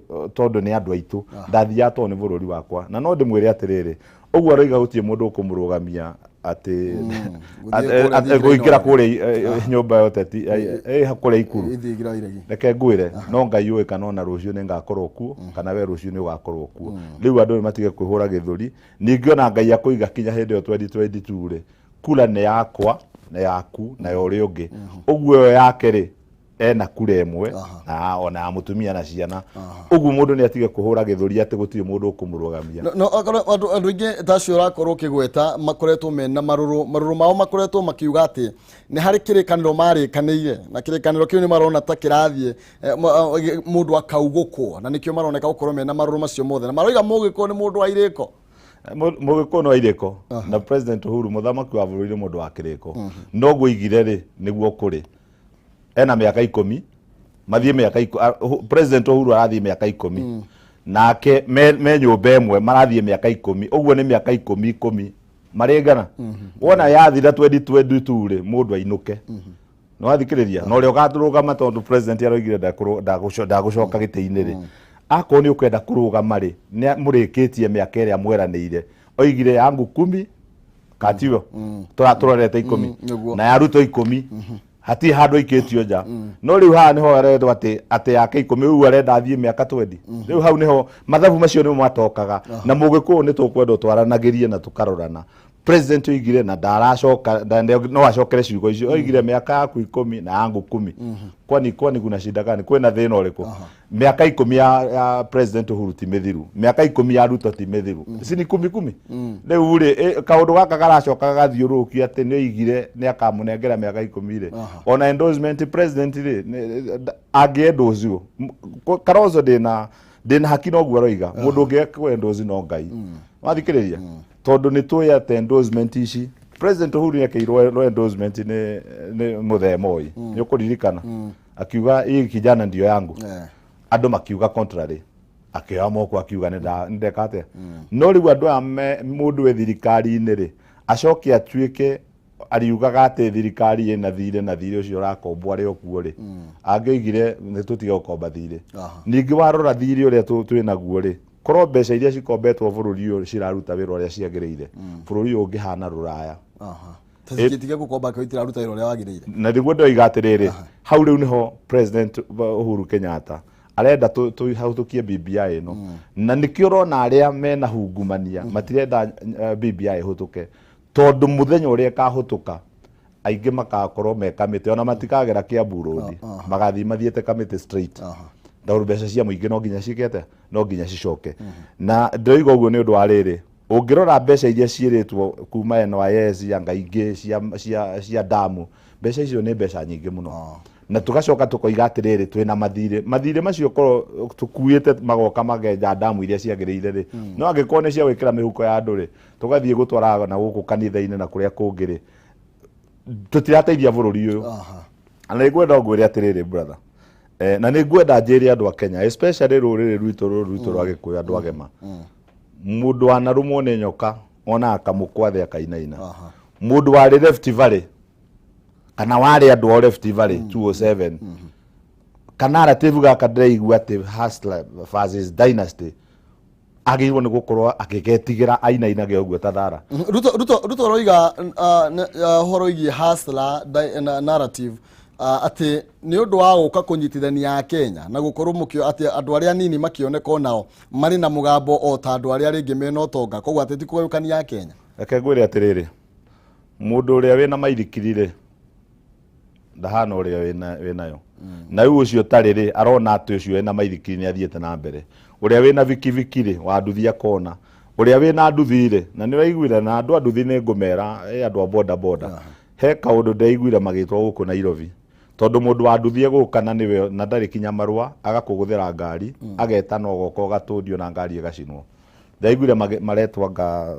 nĩ andũ aitũ, ndathiaga tondũ nĩ bũrũri wakwa. Na no ndĩmwĩre atĩrĩrĩ, ũguo aroiga gũtirĩ mũndũ ũkũmũrũgamia atĩ Gũthiĩ kũrĩa thingira. Kũingĩra kũrĩa nyũmba ya ũteti, kũrĩa Ikuru. Ithingira iregi. Reke ngwĩre, no Ngai ũĩ kana ona rũciũ nĩ ngakorwo kuo, kana we rũciũ nĩ ũgakorwo kuo. Rĩu andũ nĩ matige kwĩhũra gĩthũri. Ningĩ ona Ngai akũiga kinya hĩndĩ ĩyo 2022 rĩ, kura nĩ yakwa na yaku na ya ũrĩa ũngĩ. Ũguo ĩyo yake rĩ, ena kura ĩmwe na ona ya mũtumia na ciana. Ũguo mũndũ nĩ atige kũhũra gĩthũri atĩ gũtirĩ mũndũ ũkũmũrũgamia. No akorwo andũ aingĩ ta acio ũrakorwo ũkĩgweta makoretwo mena marũrũ, marũrũ mao makoretwo makiuga atĩ nĩ harĩ kĩrĩkanĩro marĩkanĩire, na kĩrĩkanĩro kĩu nĩ marona ta kĩrathiĩ mũndũ akaugũkwo, na nĩkĩo maroneka gũkorwo mena marũrũ macio mothe, na maroiga mũgĩkũ nĩ mũndũ wa irĩko. Mũgĩkũyũ no irĩko, na President Uhuru mũthamaki wa bũrũri nĩ mũndũ wa kĩrĩko. No igire rĩ, nĩguo kũrĩ ena mĩaka 10, mathiĩ mĩaka President Uhuru arathiĩ mĩaka 10. Nake me nyũmba ĩmwe marathiĩ mĩaka 10, ũguo nĩ mĩaka 10 10 marĩngana. Wona yathira 2022 rĩ, mũndũ ainũke. Nĩ wathikĩrĩria na ũrĩa ũgatũrũgama, tondũ president aroigire ndagũcoka gĩtĩ-inĩ rĩ, akorwo nĩ ũkwenda kũrũgama rĩ, nĩ mũrĩkĩtie mĩaka ĩrĩa mweranĩire. Oigire yangu 10 katiwe tũrorete 10 Nĩguo. Na ya Ruto 10, hatirĩ handũ aikĩtio nja. No rĩu haha nĩho arendwo atĩ yake 10, rĩu arenda athiĩ mĩaka 20. Rĩu hau nĩho mathabu macio nĩmo matokaga, na mũgĩkũyũ nĩ tũkwenda twaranagĩrie na tũkarorana. President oigire na ndaracoka no acokere ciugo icio, oigire mĩaka yaku 10 na yangu 10. Kwani kuna shida gani? Kwĩna thĩna ũrĩkũ? Mĩaka 10 ya President Uhuru ti mĩthiru, mĩaka 10 ya Ruto ti mĩthiru, ici ni kumi kumi. Rĩu rĩ, kaũndũ gaka garacoka gagathiũrũrũkio atĩ nĩ oigire nĩ akamũnengera mĩaka 10 rĩ, ona endorsement president rĩ, angĩ-endorse Kalonzo, ndĩna haki noguo aroiga. Mũndũ ũngĩ ekũ-endorse no Ngai. Wathikĩrĩria, tondũ nĩ tũĩ atĩ endorsement ici, President Uhuru nĩ endorsement nĩ Mũthee Moi, nĩ ũkũririkana akiuga, "Hii kijana ndio yangu." Andũ makiuga contrary, akĩoya moko akiuga nĩ ndeka atĩa. No rĩu andũ aya mũndũ wĩ thirikari-inĩ rĩ, acoke atuĩke ariugaga atĩ thirikari ĩna thirĩ na thirĩ ũcio ũrakombwo arĩ o kuo rĩ, angĩoigire nĩ tũtige gũkomba thirĩ. Ningĩ warora thirĩ ũrĩa twĩ naguo rĩ, korwo mbeca iria cikombetwo bũrũri ũyũ ciraruta wĩra ũrĩa ciagĩrĩire, bũrũri ũyũ ũngĩhana rũraya. Tiga gũkomba kĩo itiraruta wĩra ũrĩa wagĩrĩire. Na nĩguo ndoiga atĩrĩrĩ, hau rĩu nĩho President Uhuru Kenyatta arenda tũhĩtũkie BBI ĩno, na nĩkĩo ũrona arĩa mena hungumania matirenda BBI ĩhũtũke, tondũ mũthenya ũrĩa ĩkahũtũka aingĩ makakorwo me kamĩtĩ, ona matikagera Kiambu Road, magathiĩ mathiĩte Kamĩtĩ straight, tondũ mbeca cia mũingĩ no nginya ciĩke atĩa? No nginya cicoke. Na ndĩroiga ũguo nĩ ũndũ wa rĩrĩ, ũngĩrora mbeca iria ciĩrĩtwo kuma NYS anga ingĩ cia damu, mbeca icio nĩ mbeca nyingĩ mũno. Na tũgacoka tũkoiga atĩrĩrĩ, twĩna mathirĩ, mathirĩ macio korwo tũkuĩte magoka magenja damu iria ciagĩrĩire rĩ, no angĩkorwo nĩ cia gwĩkĩra mĩhuko ya andũ rĩ, tũgathiĩ gũtwara na gũkũ kanitha-inĩ na kũrĩa kũngĩ rĩ, tũtirateithia bũrũri ũyũ. Na nĩ ngwenda ngwĩre atĩrĩrĩ, brother, na nĩ ngwenda njĩre andũ a Kenya, especially rũrĩrĩ rwitũ rũrũ rwitũ rwa Gĩkũyũ, andũ agema, mũndũ wanarũmwo nĩ nyoka onaga kamũkwa thĩ akainaina. Mũndũ warĩ Rift Valley kana warĩ andũ a Rift Valley 207, kana narrative gaka ndĩraigua atĩ Hustler versus Dynasty, agĩrĩirwo nĩ gũkorwo akĩgetigĩra ainainage ũguo ta thara. Ruto aroiga ũhoro wĩgiĩ hustler narrative, atĩ nĩ ũndũ wa gũka kũnyitithania Kenya na gũkorwo mũkĩo atĩ andũ arĩa anini makĩoneka onao marĩ na mũgambo o ta andũ arĩa rĩngĩ mena ũtonga, koguo atĩ ti kũgayũkania Kenya. Reke ngwĩre atĩrĩrĩ, mũndũ ũrĩa wĩna maithikiri rĩ, ndahana ũrĩa wĩnayo, na rĩu ũcio ũtarĩ rĩ, arona atĩ ũcio wĩna maithikiri nĩ athiĩte na mbere. Ũrĩa wĩna bikibiki rĩ, wa nduthi akona ũrĩa wĩna nduthi rĩ, na nĩ ũraiguire na andũ a nduthi nĩ ngũmera, andũ a boda boda, he kaũndũ ndĩraiguire magĩtwo gũkũ Nairobi, tondũ mũndũ wa nduthi egũka na nĩwe na ndarĩ kinya marũa, agakũgũthĩra ngari, agetana, ũgoka ũgatũndio na ngari ĩgacinwo. Ndaiguire maretwo anga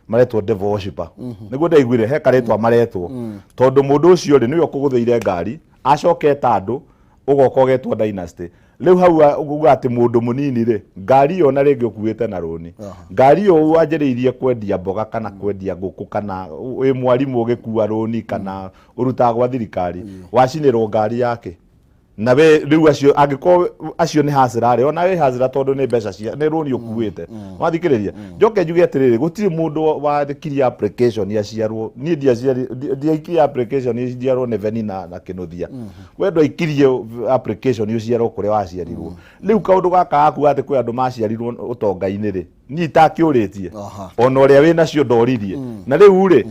maretwo devil worshipper. Nĩguo ndaiguire he karĩtwa maretwo, tondũ mũndũ ũcio rĩ, nĩwe ũkũgũthĩire ngari, acoketa andũ, ũgoka ũgetwo dynasty. Rĩu hau uga atĩ mũndũ mũnini rĩ, ngari ĩyo na rĩngĩ ũkuĩte na rũni, ngari ĩyo wanjĩrĩirie kwendia mboga kana kwendia ngũkũ, kana wĩ mwarimũ ũgĩkua rũni, kana ũrutaga gwa thirikari, wacinĩrwo ngari yake. Na we rĩu acio angĩkorwo acio nĩ hustler rĩ, ona wĩ hustler, tondũ nĩ mbeca cia nĩ rũni ũkuĩte. Wathikĩrĩria, njoke njuge atĩrĩrĩ, gũtirĩ mũndũ wandikirie application aciarwo. Niĩ ndiaikirie application njiarwo nĩ Beni na Kĩnũthia. We ndwaikirie application ũciarwo kũrĩa waciarirwo. Rĩu kaũndũ gaka gaku atĩ kwĩ andũ maciarirwo ũtonga-inĩ rĩ, niĩ itakĩũrĩtie. Ona ũrĩa wĩ nacio ndoririe. Na rĩu rĩ,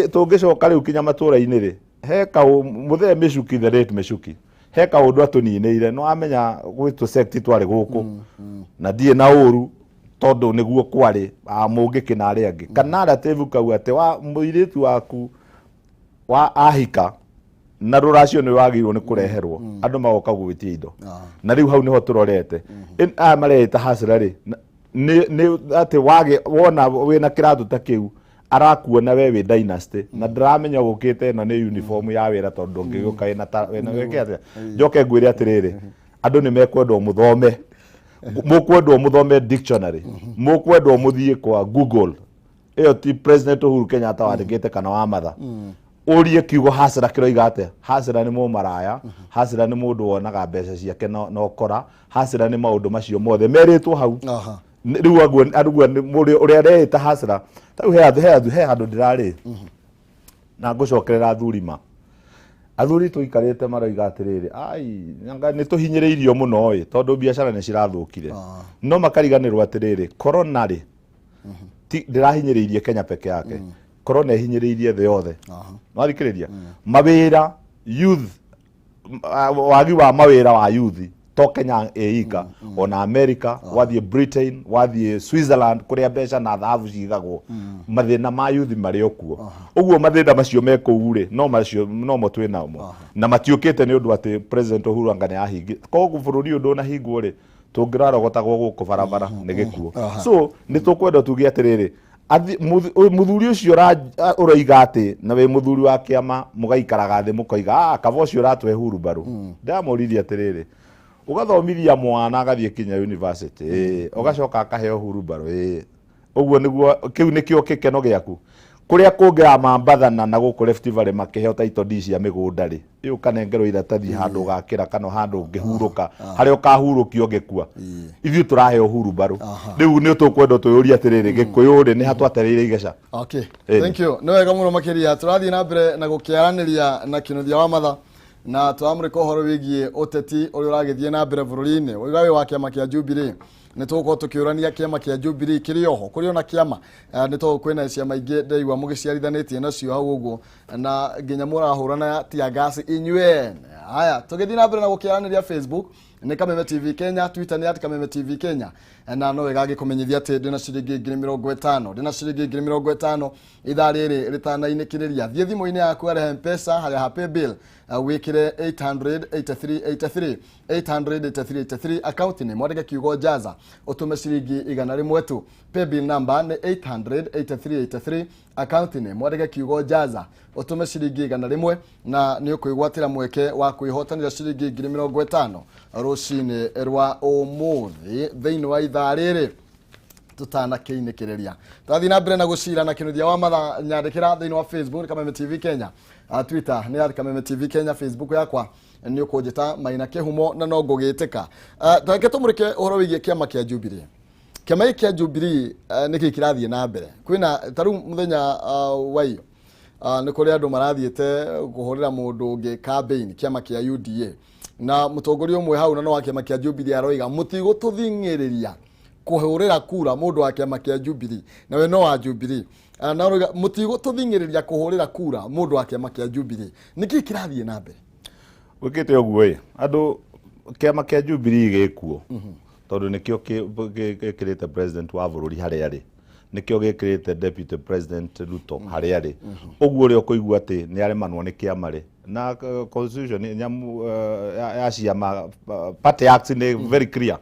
tũngĩcoka rĩu kinya matũra-inĩ rĩ, he kaũ mũthee Mĩcuki, the late Mĩcuki, he kaũndũ atũninĩire. No amenya gwĩ tũ sect twarĩ gũkũ, na ndirĩ na ũru tondũ nĩguo kwarĩ a mũngĩkĩ na arĩa angĩ, kana narrative kau atĩ wa mũirĩtu waku wa ahika na rũracio nĩ wagĩrĩirwo nĩ kũreherwo andũ magoka gwĩtia indo. Na rĩu hau nĩho tũrorete. Aya mareĩta hustler rĩ, nĩ atĩ wage wona wĩna kĩratũ ta kĩu, arakuona we wĩ dynasty, na ndĩramenya gũkĩte ĩno nĩ uniform ya wĩra, tondũ ndũngĩgĩũka wĩna wĩke atĩa. Njoke ngwĩre atĩrĩrĩ, andũ nĩ mekwendwo mũthome. Mũkwendwo mũthome dictionary, mũkwendwo mũthiĩ kwa Google. Ĩyo ti President Uhuru Kenyatta wandĩkĩte kana wa matha. Ũrie kiugo hasira kĩroiga atĩa. Hasira nĩ mũmaraya, hasira nĩ mũndũ wonaga mbeca ciake na ũkora, hasira nĩ maũndũ macio mothe merĩtwo hau. Rĩu aguo ũrĩa areĩta hasira tarĩu he handũ ndĩrarĩ na ngũcokerera athuri ma athuri tũikarĩte maroiga atĩrĩrĩ, ai anga nĩ tũhinyĩrĩirio mũno ĩ, tondũ biacara nĩ cirathũkire. No makariganĩrwo atĩrĩrĩ, corona rĩ ti ndĩrahinyĩrĩirie Kenya peke yake, corona ĩhinyĩrĩirie thĩ yothe. Nĩwathikĩrĩria mawĩra youth, wagi wa mawĩra wa youth to Kenya ĩika, ona America, wathiĩ Britain, wathiĩ Switzerland, kũrĩa mbeca na thahabu cigagwo, mathĩna ma youth marĩ o kuo. Ũguo mathĩna macio me kũu rĩ, no macio nomo twĩ namo, na matiũkĩte nĩ ũndũ atĩ President Uhuru anga nĩ ahingi. Koguo bũrũri ũyũ ndũnahingwo rĩ, tũngĩrarogotagwo gũkũ barabara nĩ gĩkuũ. So nĩ tũkwenda tuge atĩrĩrĩ, mũthuri ũcio ũroiga atĩ na wĩ mũthuri wa kĩama, mũgaikaraga thĩ mũkoiga, ah, kaba ũcio ũratũhe hurumbarũ. Ndĩramũririe atĩrĩrĩ, ũgathomithia mwana agathiĩ kinya university, ũgacoka akaheo hurumbarũ, ũguo nĩguo kĩu nĩkĩo gĩkeno gĩaku? Kũrĩa kũngĩ ya Mambathana na gũkũ Rift Valley makĩheo title deed cia mĩgũnda rĩ, ĩ ũkanengerwo iratathi handũ ũgakĩra kana handũ ũngĩhurũka, harĩa ũkahurũkio ũngĩkua. Ithuĩ tũraheo hurumbarũ. Rĩu nĩ tũkwenda twĩyũrie atĩrĩrĩ, Gĩkũyũ rĩ, nĩ ha twatereire igeca? Okay. Ĩni. Thank you. Nĩ wega mũno makĩria. Tũrathiĩ na mbere na gũkĩaranĩria na Kinuthia wa Matha na tũramũrĩka ũhoro wĩgiĩ ũteti ũrĩa ũragĩthiĩ na mbere bũrũri-inĩ. Waiga wĩ wa kĩama kĩa Jubilee. Nĩ tũgũkorwo tũkĩũrania kĩama kĩa Jubilee kĩrĩ oho, kũrĩ ona kĩama, nĩ tondũ kwĩna ciama ingĩ ndĩraigua mũgĩciarithanĩtie nacio hau ũguo, na nginya mũrahũrana tear gas inyuĩ ene. Haya, tũgĩthiĩ na mbere na gũkĩaranĩria, Facebook nĩ Kameme TV Kenya, Twitter nĩ @KamemeTV Kenya, na no wega ngĩkũmenyithia atĩ ndĩna ciringi 50,000, ndĩna ciringi 50,000 ithaa rĩrĩ rĩtanainĩkĩrĩria. Thiĩ thimũ-inĩ yaku harĩa M-Pesa, harĩa ha pay bill, wĩkĩre 883 83 883 83, account nĩ mwandĩke kiugo jaza, ũtũme ciringi 100 tu. Paybill number nĩ 883 83, account nĩ mwandĩke kiugo jaza, ũtũme ciringi 100, na nĩ ũkwĩgwatĩra mweke wa kwĩhotanĩra ciringi 50,000 rũcinĩ rwa ũmũthĩ thĩinĩ wa ithaa rĩrĩ tutanakĩinĩkĩrĩria. Tũrathiĩ na mbere na gũcira na Kinuthia wa Matha. Nyandĩkĩra thĩinĩ wa Facebook nĩ Kameme TV Kenya, Twitter nĩ @KamemeTV Kenya, Facebook yakwa nĩ ũkũnjĩta Maina Kĩhumo na no ngũgĩtĩka. Tareke tũmũrĩke ũhoro wĩgiĩ kĩama kĩa Jubilee. Kĩama gĩkĩ kĩa Jubilee, nĩkĩ kĩrathiĩ na mbere? Kwĩna ta rĩu mũthenya wa iyo, nĩ kũrĩ andũ marathiĩte kũhũrĩra mũndũ ũngĩ campaign kĩama kĩa UDA, na mũtongoria ũmwe hau na no wa kĩama kĩa Jubilee aroiga mũtigũtũthing'ĩrĩria kũhũrĩra kura mũndũ wa kĩama kĩa Jubilee, na we no wa Jubilee. Na aroiga mũtigũtũthing'ĩrĩria kũhũrĩra kura mũndũ wa kĩama kĩa Jubilee. Nĩkĩ kĩrathiĩ na mbere? Gwĩkĩte ũguo ĩ, andũ kĩama kĩa Jubilee gĩkuo tondũ nĩkĩo gĩkĩrĩte president wa bũrũri harĩa arĩ, nĩkĩo gĩkĩrĩte Deputy President Ruto harĩa arĩ. Ũguo ũrĩa ũkũigua atĩ nĩ aremanwo nĩ kĩama rĩ, na constitution nyamu ya ciama, Party Act nĩ very clear,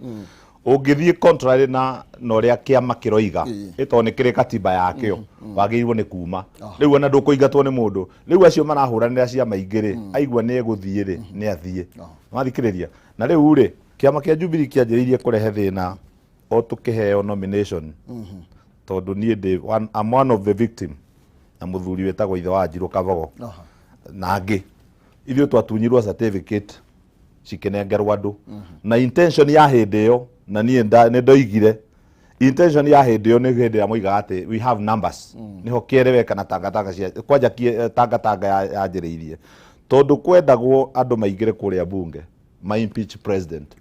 ũngĩthiĩ contrary na ũrĩa kĩama kĩroiga, ĩtondũ nĩ kĩrĩ katiba yakĩo, wagĩrĩirwo nĩ kuma. Rĩu ona ndũkũingatwo nĩ mũndũ. Rĩu acio marahũranĩra ciama ingĩ rĩ, aigua nĩ egũthiĩ rĩ, nĩ athiĩ. Wathikĩrĩria na rĩu rĩ, kĩama kĩa Jubilee kĩanjĩrĩirie kũrehe thĩna o tũkĩheo nomination, tondũ niĩ ndĩ I'm one of the victim na mũthuri wĩtagwo ithe wa Njirũ Kabogo na angĩ. Ithuĩ twatunyirwo certificate cikĩnengerwo andũ na intention ya hĩndĩ ĩyo, na niĩ nĩ ndoigire intention ya hĩndĩ ĩyo nĩ hĩndĩ ĩrĩa moigaga atĩ we have numbers, nĩho kĩereweka na tangatanga cia kwanja tangatanga yanjĩrĩirie, tondũ kwendagwo andũ maingĩre kũrĩa bunge ma impeach president.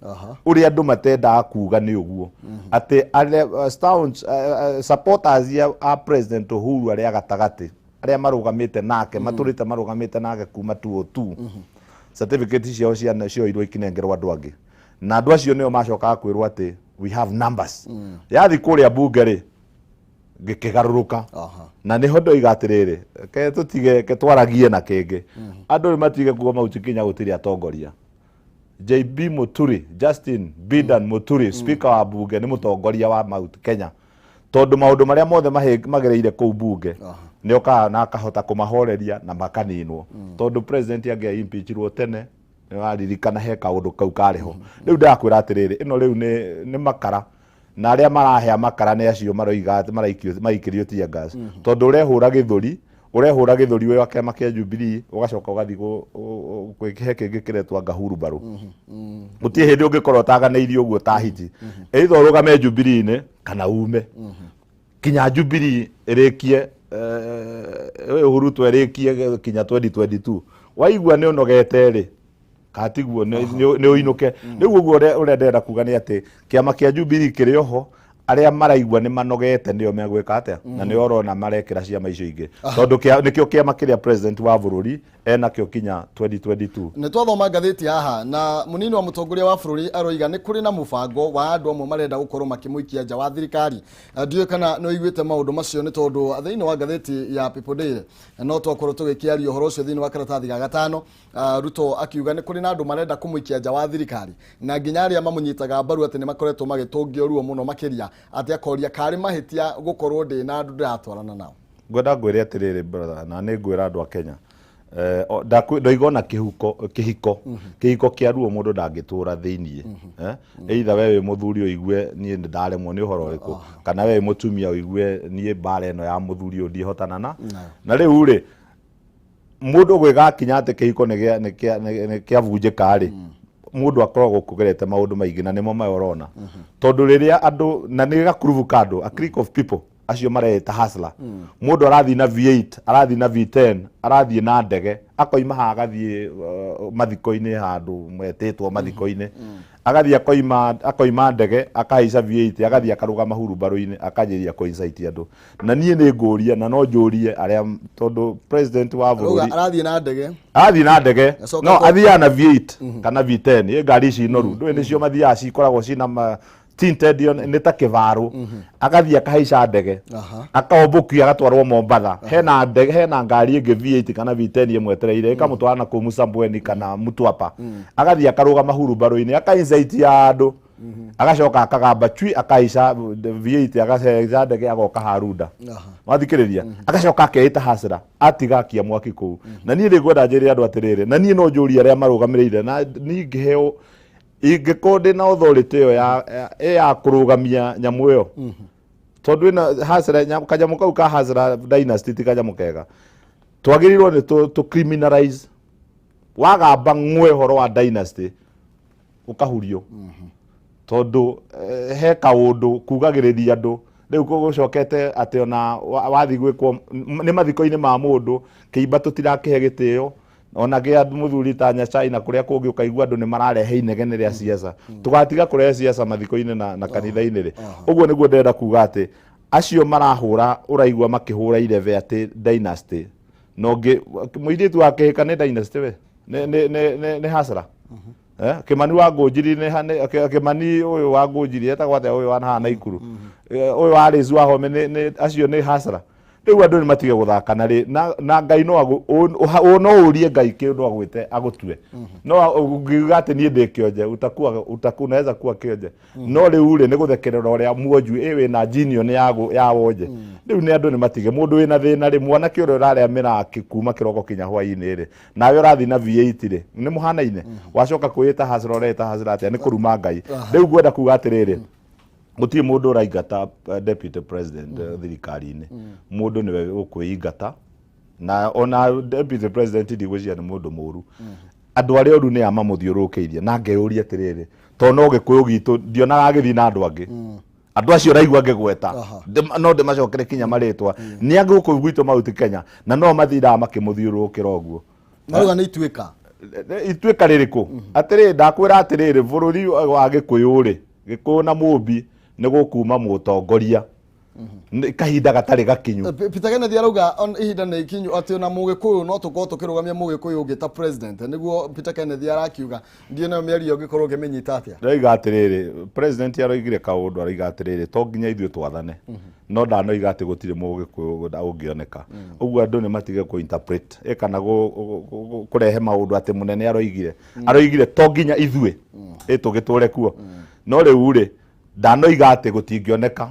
Ũrĩa andũ matendaga kuga nĩ ũguo atĩ arĩa staunch supporters a President Uhuru arĩa gatagatĩ, arĩa marũgamĩte nake, matũrĩte marũgamĩte nake kuma 202, certificate ciao cioirwo ikinengerwo andũ angĩ, na andũ acio nĩo macokaga kwĩrwo atĩ we have numbers. Yathi kũrĩa bunge rĩ, gĩkĩgarũrũka. Na nĩho ndoiga atĩrĩrĩ, ke tũtige, ke twaragie na kĩngĩ, andũ nĩ matige kuga Mount Kenya gũtirĩ atongoria. JB Muturi, Justin Bidan Muturi, speaker wa bunge, nĩ mũtongoria wa Mount Kenya, tondũ maũndũ marĩa mothe magereire kũu bunge nĩ okaga na akahota kũmahoreria na makaninwo, tondũ president angĩa impeachirwo tene. Nĩwaririkana he kaũndũ kau karĩ ho. Rĩu ndakwĩra atĩrĩrĩ, ĩno rĩu nĩ makara, na arĩa marahea makara nĩ acio maroiga atĩ maraikĩrio tear gas. Tondũ ũrehũra gĩthũri, ũrehũra gĩthũri wĩ wa kĩama kĩa Jubilee, ũgacoka ũgathiĩ he kĩngĩ kĩretwo anga hurumbarũ. Gũtirĩ hĩndĩ ũngĩkorwo ũtaganĩirie ũguo ta hiti. Either ũrũgame Jubilee-inĩ kana ume. Kinya Jubilee ĩrĩkie, Uhuru ĩrĩkie kinya 2022. Waigua nĩ ũnogete rĩ, katiguo nĩ ũinũke. Rĩu ũguo ũrĩa ndĩrenda kuga nĩ atĩ kĩama kĩa Jubilee kĩrĩ oho, arĩa maraigua nĩ manogete nĩo megwĩka atĩa, na nĩo ũrona marekĩra ciama icio ingĩ, tondũ nĩkĩo kĩama kĩrĩa president wa bũrũri enakĩo kinya 2022. Nĩ twathoma ngathĩti haha na mũnini wa mũtongoria wa bũrũri aroiga nĩ kũrĩ na mũbango wa andũ amwe marenda gũkorwo makĩmũikia nja wa thirikari. Ndiũĩ kana nĩ ũiguĩte maũndũ macio, nĩ tondũ thĩinĩ wa ngathĩti ya People Daily no twakorwo tũgĩkĩaria ũhoro ũcio thĩinĩ wa karatathi ga gatano. Ruto akiuga nĩ kũrĩ na andũ marenda kũmũikia nja wa thirikari, na nginya arĩa mamũnyitaga mbaru atĩ nĩ makoretwo magĩtũngio ruo mũno makĩria, atĩ akoria karĩ mahĩtia gũkorwo ndĩ na andũ ndĩratwarana nao. Ngwenda ngwĩre atĩrĩrĩ brother, na nĩ ngwĩra andũ a Kenya, ndoiga ona kĩhiko, kĩhiko kĩa ruo mũndũ ndangĩtũra thĩiniĩ. Either we wĩ mũthuri ũigue niĩ nĩ ndaremwo nĩ ũhoro ũrĩkũ, kana we wĩ mũtumia ũigue niĩ mbara ĩno ya mũthuri ũyũ ndihotana na. Na rĩu rĩ, mũndũ gwĩgakinya atĩ kĩhiko nĩ kĩabunjĩka rĩ, mũndũ akoragwo kũgerete maũndũ maingĩ, na nĩmo maya ũrona. Tondũ rĩrĩa andũ, na nĩ gakurubu ka andũ, a clique of people, acio mareĩta hustler. Mũndũ arathiĩ na V8, arathiĩ na V10, arathiĩ na ndege, akoima haha agathiĩ mathiko-inĩ handũ metĩtwo mathiko-inĩ. Agathiĩ akoima ndege, akahaica V8, agathiĩ akarũgama hurumbarũ-inĩ, akanjĩrĩria kũ-incite andũ. Na niĩ nĩ ngũria, na no njũrie arĩa, tondũ president wa bũrũri arathiĩ na ndege. Arathiĩ na ndege. No, athiaga na V8 kana V10, ĩ ngari ici noru. Ndũĩ nĩcio mathiaga cikoragwo cina tinted nĩ ta kĩbarũ. Agathiĩ akahaica ndege. Akaombũkio agatwarwo Mombatha. Hena ndege, hena ngari ĩngĩ V8 kana V10 ĩmwetereire, ĩkamũtwara na kũu Msambweni kana Mtwapa. Agathiĩ akarũgama hurumbarũ-inĩ, aka-incite andũ. Agacoka akagamba cui, akahaica V8, agahaica ndege, agoka Harunda. Wathikĩrĩria? Agacoka akeĩta hasira, atiga akia mwaki kũu. Na niĩ rĩ ngwenda njĩre andũ atĩrĩrĩ, na niĩ no njũrie arĩa marũgamĩrĩire, na niĩ ngĩheo, ingĩkorwo ndĩna authority ĩyo ya kũrũgamia nyamũ ĩyo. Tondũ ĩno hasira, kanyamũ kau ka hasira dynasty ti kanyamũ kega. Twagĩrĩirwo nĩ tũ criminalize. Wagamba ng'we ũhoro wa dynasty, ũkahurio. Tondũ he kaũndũ kugagĩrĩria andũ. Rĩu gũcokete atĩ ona wathiĩ gwĩkwo nĩ mathiko-inĩ ma mũndũ, kĩimba tũtirakĩhe gĩtĩo. Ona gĩa mũthuri ta Nyasaye na kũrĩa kũngĩ ũkaigua andũ nĩ mararehe inegene rĩa siasa. Tũgatiga kũrehe siasa mathiko-inĩ na kanitha-inĩ rĩ. Ũguo nĩguo ndĩrenda kuga atĩ acio marahũra, ũraigua makĩhũra irebe atĩ dynasty. Na ũngĩ, mũirĩtu wa kĩhĩka nĩ dynasty we? Nĩ hasara. Kimani wa Ngũnjiri nĩ ha, nĩ, Kimani ũyũ wa Ngũnjiri etagwo atĩa ũyũ wa haha Naikuru? Ũyũ wa Liz Wahome nĩ, acio nĩ hasara. Rĩu andũ nĩ matige gũthaka na rĩ, na Ngai no agũ, no ũrie Ngai kĩndũ agwĩte agũtue. No ũngiuga atĩ niĩ ndĩ kĩonje, unaweza kuwa kĩonje. No rĩu rĩ, nĩ gũthekerera ũrĩa muonju, ĩ wĩna jinion ya wonje. Rĩu nĩ andũ nĩ matige, mũndũ wĩna thĩna rĩ, mwanake ũrĩa ũrarĩa mĩraa kuma kĩroko kinya hwaĩ-inĩ rĩ, nawe ũrathiĩ na V8 rĩ, nĩ mũhanaine? Wacoka kwĩĩta hasra, ũreĩta hasra atĩa? Nĩ kũruma Ngai. Rĩu ngwenda kuga atĩrĩrĩ, gũtirĩ mũndũ ũraingata deputy president thirikari-inĩ. Mũndũ nĩwe ũkwĩingata, na ona deputy president ndigwĩciria nĩ mũndũ mũru. Andũ arĩa oru nĩ a mamũthiũrũrũkĩirie, na ngeyũria atĩrĩrĩ, tondũ no gĩkũyũ gitũ ndionaga agĩthiĩ na andũ angĩ. Andũ acio ũraigua ngĩgweta, no ndĩmacokere kinya marĩtwa. Nĩ angĩ gũkũ gwitũ Mount Kenya, na no mathindaga makĩmũthiũrũrũkĩra ũguo. Marauga nĩ ituĩka. Ituĩka rĩrĩkũ? Atĩrĩrĩ, ndakwĩra atĩrĩrĩ, bũrũri wa Gĩkũyũ rĩ, Gĩkũyũ na Mũmbi nĩ gũkuma mũtongoria. Nĩ kahinda gatarĩ gakinyu. Peter Kenneth arauga ihinda nĩ ikinyu atĩ ona Mũgĩkũyũ no tũkorwo tũkĩrũgamia Mũgĩkũyũ ũngĩ ta president. Nĩguo Peter Kenneth arakiuga. Ndiĩ nayo mĩario ũngĩkorwo ũkĩmĩnyita atĩa? Ndĩroiga atĩrĩrĩ, president aroigire kaũndũ, aroiga atĩrĩrĩ, to nginya ithuĩ twathane. No ndanoiga atĩ gũtirĩ Mũgĩkũyũ ũngĩoneka. Ũguo andũ nĩ matige kũ interpret, kana kũrehe maũndũ atĩ mũnene aroigire. Aroigire to nginya ithuĩ, tũgĩtũre kuo. No rĩu rĩ, ndanoiga atĩ gũtingĩoneka.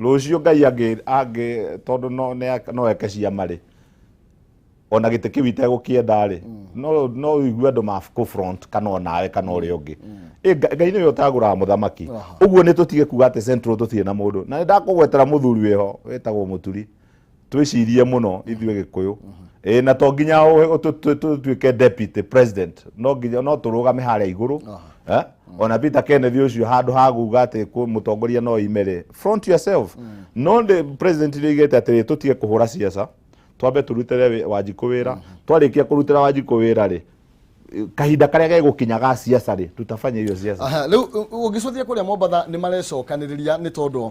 Rũciũ Ngai angĩ, tondũ no eke ciama rĩ. Ona gĩtĩ kĩu itegũkĩenda rĩ, no ũigue andũ ma front kana onawe kana ũrĩa ũngĩ. Ngai nĩwe ũtagũraga mũthamaki. Ũguo nĩ tũtige kuga atĩ Central tũtirĩ na mũndũ. Na nĩ ndakũgwetera mũthuri wĩho wĩtagwo Mũturi. Twĩcirie mũno ithuĩ Gĩkũyũ. Na to nginya tũtuĩke deputy president, no nginya no tũrũgame harĩa igũrũ. Ona Peter Kenneth ũcio handũ ha kuga atĩ mũtongoria no ime rĩ, front yourself. No ndĩ president nĩoigĩte atĩrĩ, tũtige kũhũra siasa, twambe tũrutĩre Wanjikũ wĩra. Twarĩkia kũrutĩra Wanjikũ wĩra rĩ, kahinda karĩa gegũkinya ga siasa rĩ, tutafanya hiyo siasa. Rĩu ũngĩcũthia kũrĩa Mombatha nĩ marecokanĩrĩria nĩ tondũ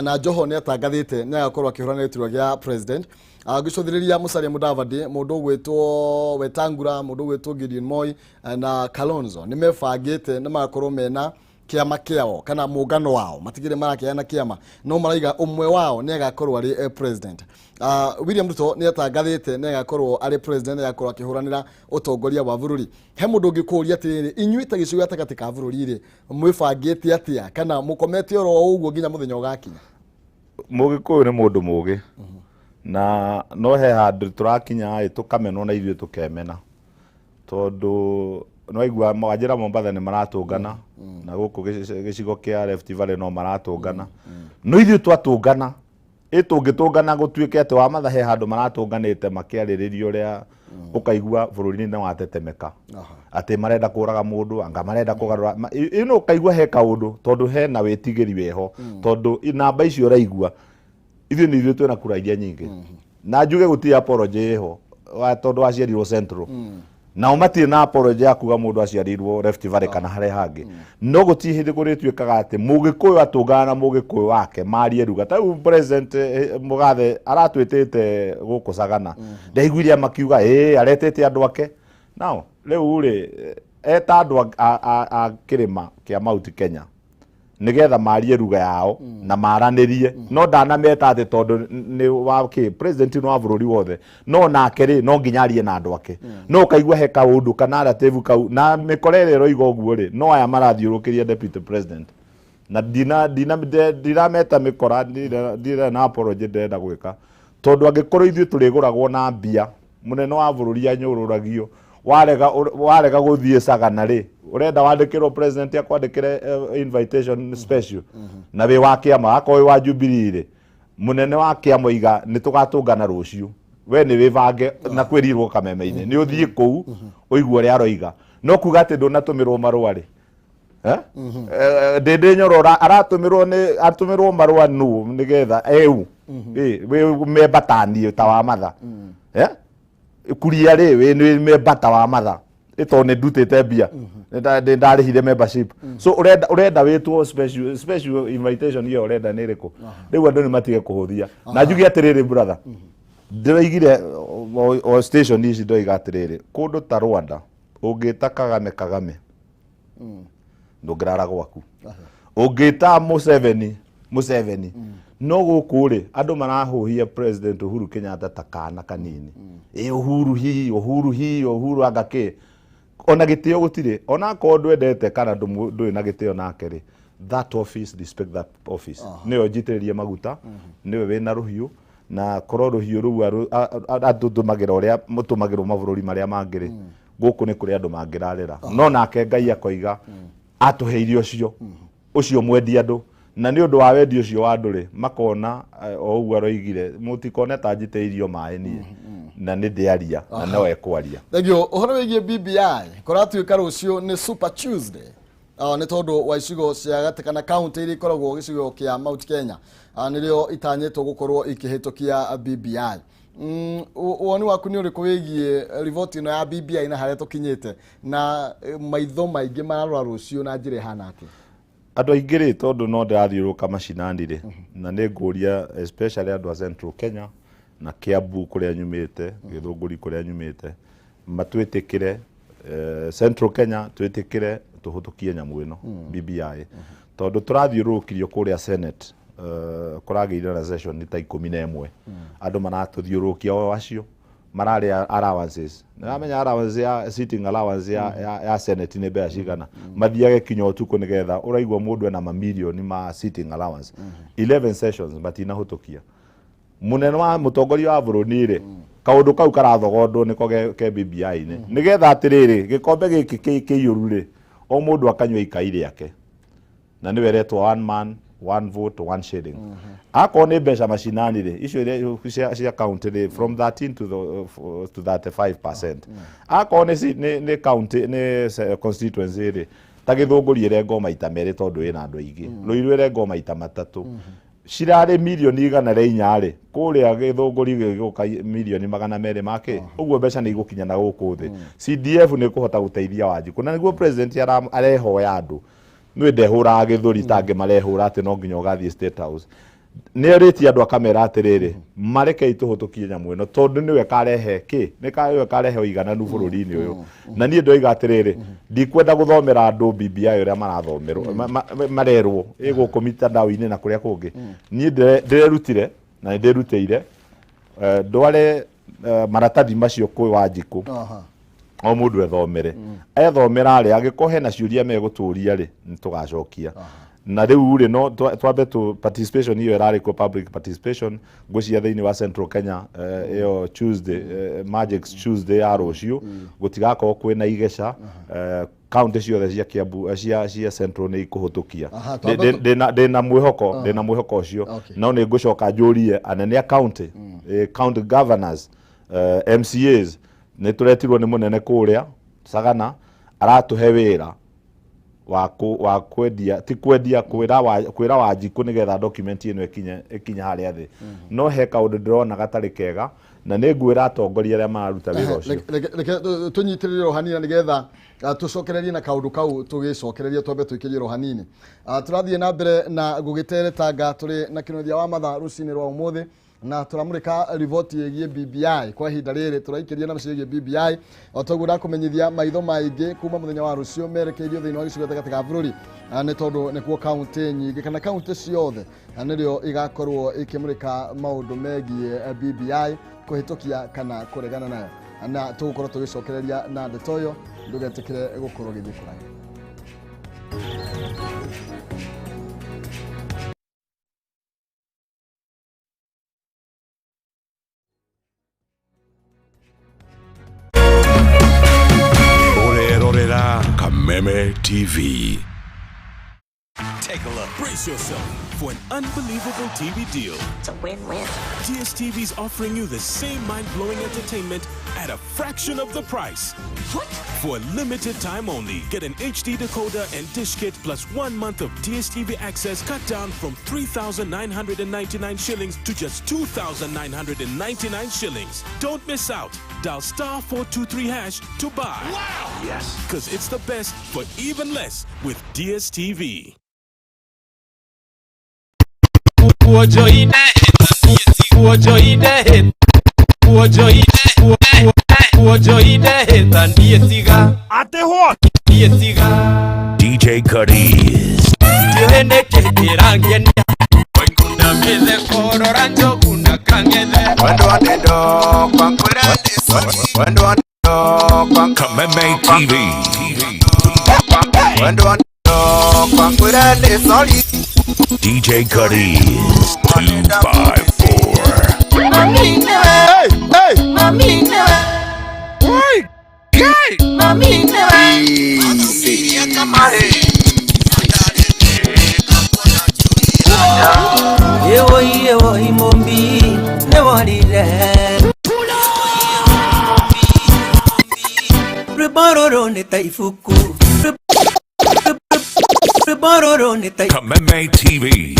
na Joho nĩ atangathĩte nĩ agakorwo akĩhũrana gĩturwa gĩa president. Ũngĩcũthĩrĩria Musalia Mudavadi, mũndũ ũgwĩtwo Wetangula, mũndũ ũgwĩtwo Gideon Moi na Kalonzo nĩ mebangĩte na magakorwo mena kĩama kĩao kana mũngano wao, matigire marakĩana kĩama no maraiga ũmwe wao nĩ agakorwo arĩ president. William Ruto nĩ atangathĩte nĩ agakorwo arĩ president, nĩ agakorwo akĩhũranĩra ũtongoria wa bũrũri. He mũndũ ũngĩkũria atĩrĩrĩ, inyuĩ ta gĩcigo gatagatĩ ka bũrũri rĩ, mwĩbangĩte atĩa kana mũkomete oro ũguo nginya mũthenya ũgakinya? Mũgĩkũyũ nĩ mũndũ mũgĩ na no he handũ tũrakinya ĩ tũkamenwo na ithuĩ tũkemena, tondũ nĩwaigua Wanjĩra Mombatha nĩ maratũngana na gũkũ gĩcigo kĩa Rift Valley no maratũngana, no ithuĩ twatũngana ĩ tũngĩtũngana gũtuĩke atĩ Wamatha he handũ maratũnganĩte makĩarĩrĩria ũrĩa ũkaigua bũrũri-inĩ nĩ watetemeka, atĩ marenda kũraga mũndũ anga marenda kũgarũra ĩno, ũkaigua he kaũndũ tondũ hena wĩtigĩri wĩho, tondũ namba icio ũraigua ithuĩ nĩ ithuĩ twĩna kura iria nyingĩ. Na njuge gũtirĩ apology ĩho tondũ waciarirwo Central, nao matirĩ na apology ya kuga mũndũ aciarirwo Rift Valley kana harĩa hangĩ. No gũtirĩ hĩndĩ kũrĩtuĩkaga atĩ mũgĩkũyũ atũngana na mũgĩkũyũ wake marie ruga. Ta rĩu president Mũgathe aratwĩtĩte gũkũ Sagana, ndaiguire makiuga ĩ aretĩte andũ ake. Nao rĩu rĩ, eta andũ a kĩrĩma kĩa Mount Kenya nigetha marie ruga yao na maranĩrie, no ndanameta atĩ tondũ nĩ wa kĩ president nĩ wa bũrũri wothe, no nake rĩ no nginya arie na andũ ake. No ũkaigua he kaũndũ kana narrative kau na mĩkora ĩrĩa ĩroiga ũguo rĩ, no aya marathiũrũkĩria deputy president na ndirameta mĩkora, ndira na apology ndĩrenda gwĩka, tondũ angĩkorwo ithuĩ tũrĩgũragwo na mbia, mũnene wa bũrũri anyũrũragio, warega gũthiĩ Sagana rĩ, ũrenda wandĩkĩrwo president akwandĩkĩre invitation special na wĩ wa kĩama, akorwo wĩ wa Jubilee rĩ, mũnene wa kĩama oiga nĩ tũgatũngana rũciũ, we nĩ wĩbange na kwĩrirwo kameme-inĩ nĩ ũthiĩ kũu ũigue ũrĩa aroiga, no kuga atĩ ndũnatũmĩrwo marũa rĩ, Ndĩndĩ Nyoro aratũmĩrwo nĩ atũmĩrwo marũa nũ nĩgetha eu wĩ memba taniĩ ta wa Matha, Kuria rĩ wĩ nĩ memba ta wa Matha ĩ tondũ nĩ ndutĩte mbia, nĩ ndarĩhire membership, so ũrenda wĩtwo special invitation ĩyo ũrenda nĩ ĩrĩkũ? Rĩu andũ nĩ matige kũhũthia. Na njuge atĩrĩrĩ, brother, ndĩroigire o station ici, ndoiga atĩrĩrĩ, kũndũ ta Rwanda ũngĩta Kagame Kagame ndũngĩrara gwaku, ũngĩta Museveni Museveni, no gũkũ rĩ andũ marahũhia President Uhuru Kenyatta ta kana kanini. Ĩ Uhuru hi Uhuru hi Uhuru anga kĩ ona gĩtĩo gũtirĩ, ona akorwo ndwendete kana ndũrĩ na gĩtĩo nake rĩ, that office, respect that office. Nĩyo njitĩrĩrie maguta, nĩwe wĩna rũhiũ, na korwo rũhiũ rũu atũtũmagĩra ũrĩa mũtũmagĩrwo mabũrũri marĩa mangĩ rĩ, gũkũ nĩ kũrĩ andũ mangĩrarĩra. No nake Ngai akoiga atũheire ũcio ũcio mwendi andũ, na nĩ ũndũ wa wendi ũcio wa andũ rĩ, makona o ũguo aroigire, mũtikone ta njitĩirio maĩ niĩ na nĩ ndĩaria na no ekwaria. Thengiũ. Ũhoro wĩgiĩ BBI, kũratuĩka rũciũ nĩ Super Tuesday, nĩ tondũ wa icigo cia gata kana kaunti iria ikoragwo gĩcigo kĩa Mount Kenya, nĩrĩo itanyĩtwo gũkorwo ikĩhĩtũkia BBI. Woni waku nĩ ũrĩkũ wĩgiĩ riboti ĩno ya BBI na harĩa tũkinyĩte, na maitho maingĩ mararora rũciũ na njĩra ĩhana atĩa? Andũ aingĩ rĩ, tondũ no ndĩrathiũrũrũka macinani rĩ, na nĩ ngũria especially andũ a Central Kenya na Kiambu kũrĩa nyumĩte, Gĩthũngũri kũrĩa nyumĩte, matwĩtĩkĩre, Central Kenya twĩtĩkĩre tũhũtũkie nyamũ ĩno BBI, tondũ tũrathiũrũrũkirio kũrĩa Senate, kũragĩire na session ta 11, andũ maratũthiũrũrũkia o acio mararĩa allowances. Nĩramenya allowance ya sitting allowance ya Senate nĩ mbeca cigana, mathiage kinya ũtukũ nĩgetha ũraigua mũndũ ena mamirioni ma sitting allowance. 11 sessions matinahũtũkia. Mũnene wa mũtongoria wa bũrũri rĩ, Kaũndũ kau karathogondwo nĩko ke BBI-inĩ nĩgetha atĩrĩrĩ gĩkombe gĩkĩ kĩiyũru rĩ o mũndũ akanyua ikai rĩake na nĩwe ĩretwo one man, one vote, one shilling. Akorwo nĩ mbeca macinani rĩ icio iria cia county rĩ from 13 to the, to 35%. Akorwo nĩ county nĩ constituency rĩ ta Gĩthũngũri ĩrengwo maita merĩ tondũ ĩna andũ aingĩ, Ruiru ĩrengwo maita matatũ. Cirarĩ 404,000,000 rĩ kũrĩa Gĩthũngũri gĩgũka 200,000,000 make ũguo mbeca nĩ igũkinya na gũkũ thĩ. CDF nĩ ĩkũhota gũteithia Wanjikũ na nĩguo president arehoya andũ nĩ ndehũraga gĩthũri tangĩ marehũra atĩ no nginya ũgathiĩ State House. Nĩ orĩtie andũ akamera atĩrĩrĩ marekei tũhũtũkie nyamũ ĩno tondũ nĩwe karehe kĩ nĩwe karehe ũigananu bũrũri-inĩ ũyũ. Na niĩ ndoiga atĩrĩrĩ ndikwenda gũthomera andũ BBI ũrĩa marathomerwo marerwo ĩ gũkũ mitandao-inĩ na kũrĩa kũngĩ. Niĩ ndĩrerutire na nĩndĩrutĩire ndware maratathi macio kwĩ Wanjikũ o mũndũ ethomere ethomera rĩ angĩkorwo hena ciũria megũtũria rĩ nĩtũgacokia. Na rĩu rĩ no twambe tu participation ĩyo ĩrarĩ kuo public participation ngwĩciria thĩinĩ wa Central Kenya ĩyo Tuesday Magic Tuesday ya rũciũ gũtigakorwo kwĩna igeca county ciothe cia Kiambu cia Central nĩ ikũhũtũkia. Ndĩna mwĩhoko ndĩna mwĩhoko ũcio no nĩ ngũcoka njũrie anene a county county governors MCAs nĩ tũretirwo nĩ mũnene kũrĩa Sagana aratũhe wĩra wa kwendia ti kwendia kwĩra Wanjikũ nĩgetha document ĩno ĩkinye harĩa thĩ. No he kaũndũ ndĩrona gatarĩ kega na nĩ ngwĩra atongoria arĩa mararuta wĩra ũcio. Reke tũnyitĩrĩre o hanini nĩgetha tũcokererie na kaũndũ kau tũgĩcokereria twambe tũikĩrie o hanini. Tũrathiĩ na mbere na gũgĩteretanga tũrĩ na Kĩnuthia wa Mathaa rũcinĩ rwa ũmũthĩ na tũramũrĩka riboti ĩgiĩ BBI kwa ihinda rĩrĩ tũraikĩria na ciĩgiĩ BBI o toguo ndakũmenyithia maitho maingĩ kuma mũthenya wa rũciũ merekeirio thĩinĩ wa gĩcigo gatagatĩ ga bũrũri nĩ tondũ nĩkuo kaunti nyingĩ kana kaunti ciothe nĩrĩo igakorwo ikĩmũrĩka maũndũ megiĩ BBI kũhĩtũkia kana kũregana nayo na tũgũkorwo tũgĩcokereria na ndeto ĩyo ndũgetĩkĩre gũkorwo gĩthiĩ kũraya. Ũrerorera Kameme TV. Take a look. Brace yourself for an unbelievable TV deal. It's a win-win. DSTV's offering you the same mind-blowing entertainment at a fraction of the price. What? For a limited time only, get an HD decoder and dish kit plus 1 month of DSTV access cut down from 3,999 shillings to just 2,999 shillings. Don't miss out. Dial star 423# to buy. Wow! Yes. Because it's the best for even less with DSTV. DJ Cuddies. Kameme TV. DJ Cuddies 254. Hey, hey. Kameme TV.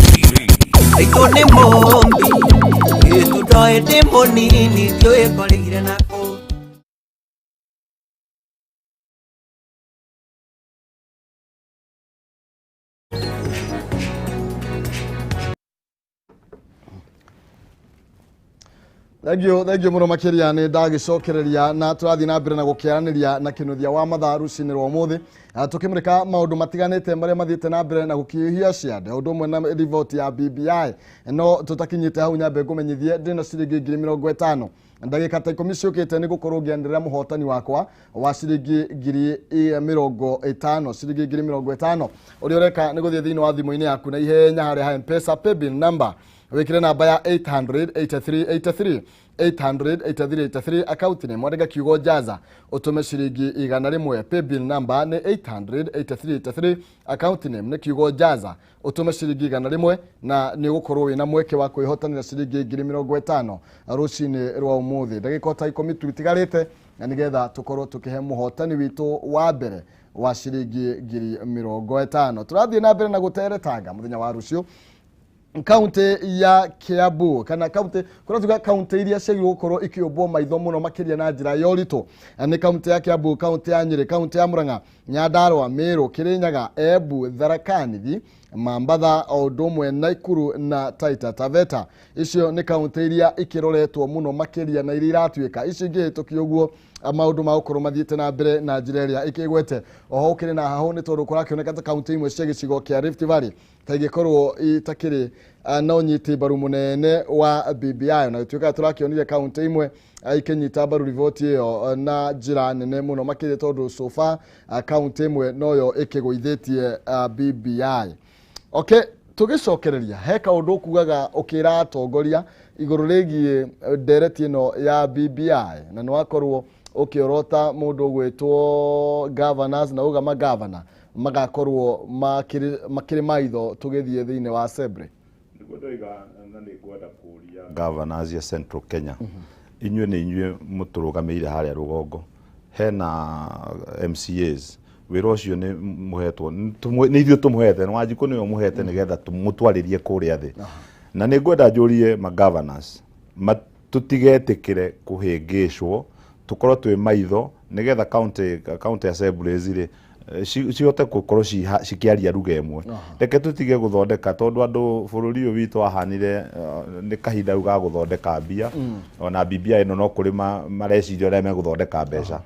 Thank you mũno makĩria nĩ ndagĩcokereria na tũrathiĩ na mbere na gũkĩaranĩria na Kĩnuthia wa Mathaa rũcinĩ rwa ũmũthĩ tũkĩmũrĩka maũndũ matiganĩte marĩa mathiĩte na mbere na gũkĩhiũhia ciande ũndũ ũmwe na riboti ya BBI no tũtakinyĩte hau nyambe ngũmenyithie ndĩna ciringi 50,000 ndagĩka ta 10 ciũkĩte nĩ gũkorwo ngĩanĩrĩra mũhotani wakwa wa ciringi 50,000 ciringi 50,000 ũrĩa ũreka nĩ gũthiĩ thĩinĩ wa thimũ-inĩ yaku na ihenya harĩa ha M-Pesa paybill number Wĩkĩre namba ya 883 83 883 83 akaunti nĩ mwandĩka kiugo Jaza, ũtũme ciringi 100. Paybill number nĩ 883 83, account name nĩ kiugo Jaza, ũtũme ciringi 100 na nĩ ũgũkorwo wĩna mweke wa kwĩhotanĩra ciringi 50,000 rũcinĩ rwa ũmũthĩ. Ndagĩka ta 10 tu itigarĩte na nĩgetha tũkorwo tũkĩhe mũhotani witũ wa mbere wa ciringi 50,000. Tũrathiĩ na mbere na gũteretanga mũthenya wa rũciũ kaunti ya Kiambu kana kaunti kũratuga kaunti iria ciagĩrĩirwo gũkorwo ikĩũmbwo maitho mũno makĩria na njĩra ya ũritũ nĩ kaunti ya Kiambu, kaunti ya Nyĩrĩ, kaunti ya Murang'a, Nyandarua, Meru, Kirinyaga, Embu, Tharaka Nithi, Mambatha o ũndũ ũmwe Nakuru na Taita Taveta. Icio nĩ kaunti iria ikĩroretwo mũno makĩria na iria iratuĩka icio ingĩhĩtũkio ũguo maũndũ ma gũkorwo mathiĩte na mbere na njĩra ĩrĩa ĩkĩgwete. Oho ũkĩrĩ na hahũ nĩ tondũ kũrakĩoneka ta kaunti imwe cia gĩcigo kĩa Rift Valley ta ingĩkorwo itakĩrĩ na ũnyiti mbaru mũnene wa BBI, na gũtuĩka tũrakĩonire kaunti imwe ikĩnyita mbaru riboti ĩyo na njĩra nene mũno makĩria tondũ so far kaunti ĩmwe noyo ĩkĩgũithĩtie BBI. Okay, tũgĩcokereria he kaũndũ ũkugaga ũkĩra atongoria igũrũ rĩgiĩ ndereti ĩno ya BBI, na nĩ wakorwo ũkĩorota mũndũ ũgwĩtwo governors na uga magavana magakorwo makĩrĩ maitho tũgĩthiĩ thĩinĩ wa assembly. Nĩguo ndoiga na nĩ ngwenda kũria governors ya Central Kenya, inyuĩ nĩ inyuĩ mũtũrũgamĩire harĩa rũgongo, hena MCAs, wĩra ũcio nĩ mũhetwo nĩ ithuĩ tũmũhete, nĩ Wanjikũ nĩwe mũhete nĩgetha mũtwarĩrie kũrĩa thĩ. Na nĩ ngwenda njũrie ma governors tũtigetĩkĩre kũhĩngĩcwo, tũkorwo twĩ maitho nĩgetha county assemblies rĩ cihote gũkorwo cikĩaria ruga ĩmwe. Reke tũtige gũthondeka tondũ andũ bũrũri ũyũ witũ wahanire nĩ kahinda rĩu ga gũthondeka mbia, ona BBI ĩno no kũrĩ mareciria ũrĩa megũthondeka mbeca.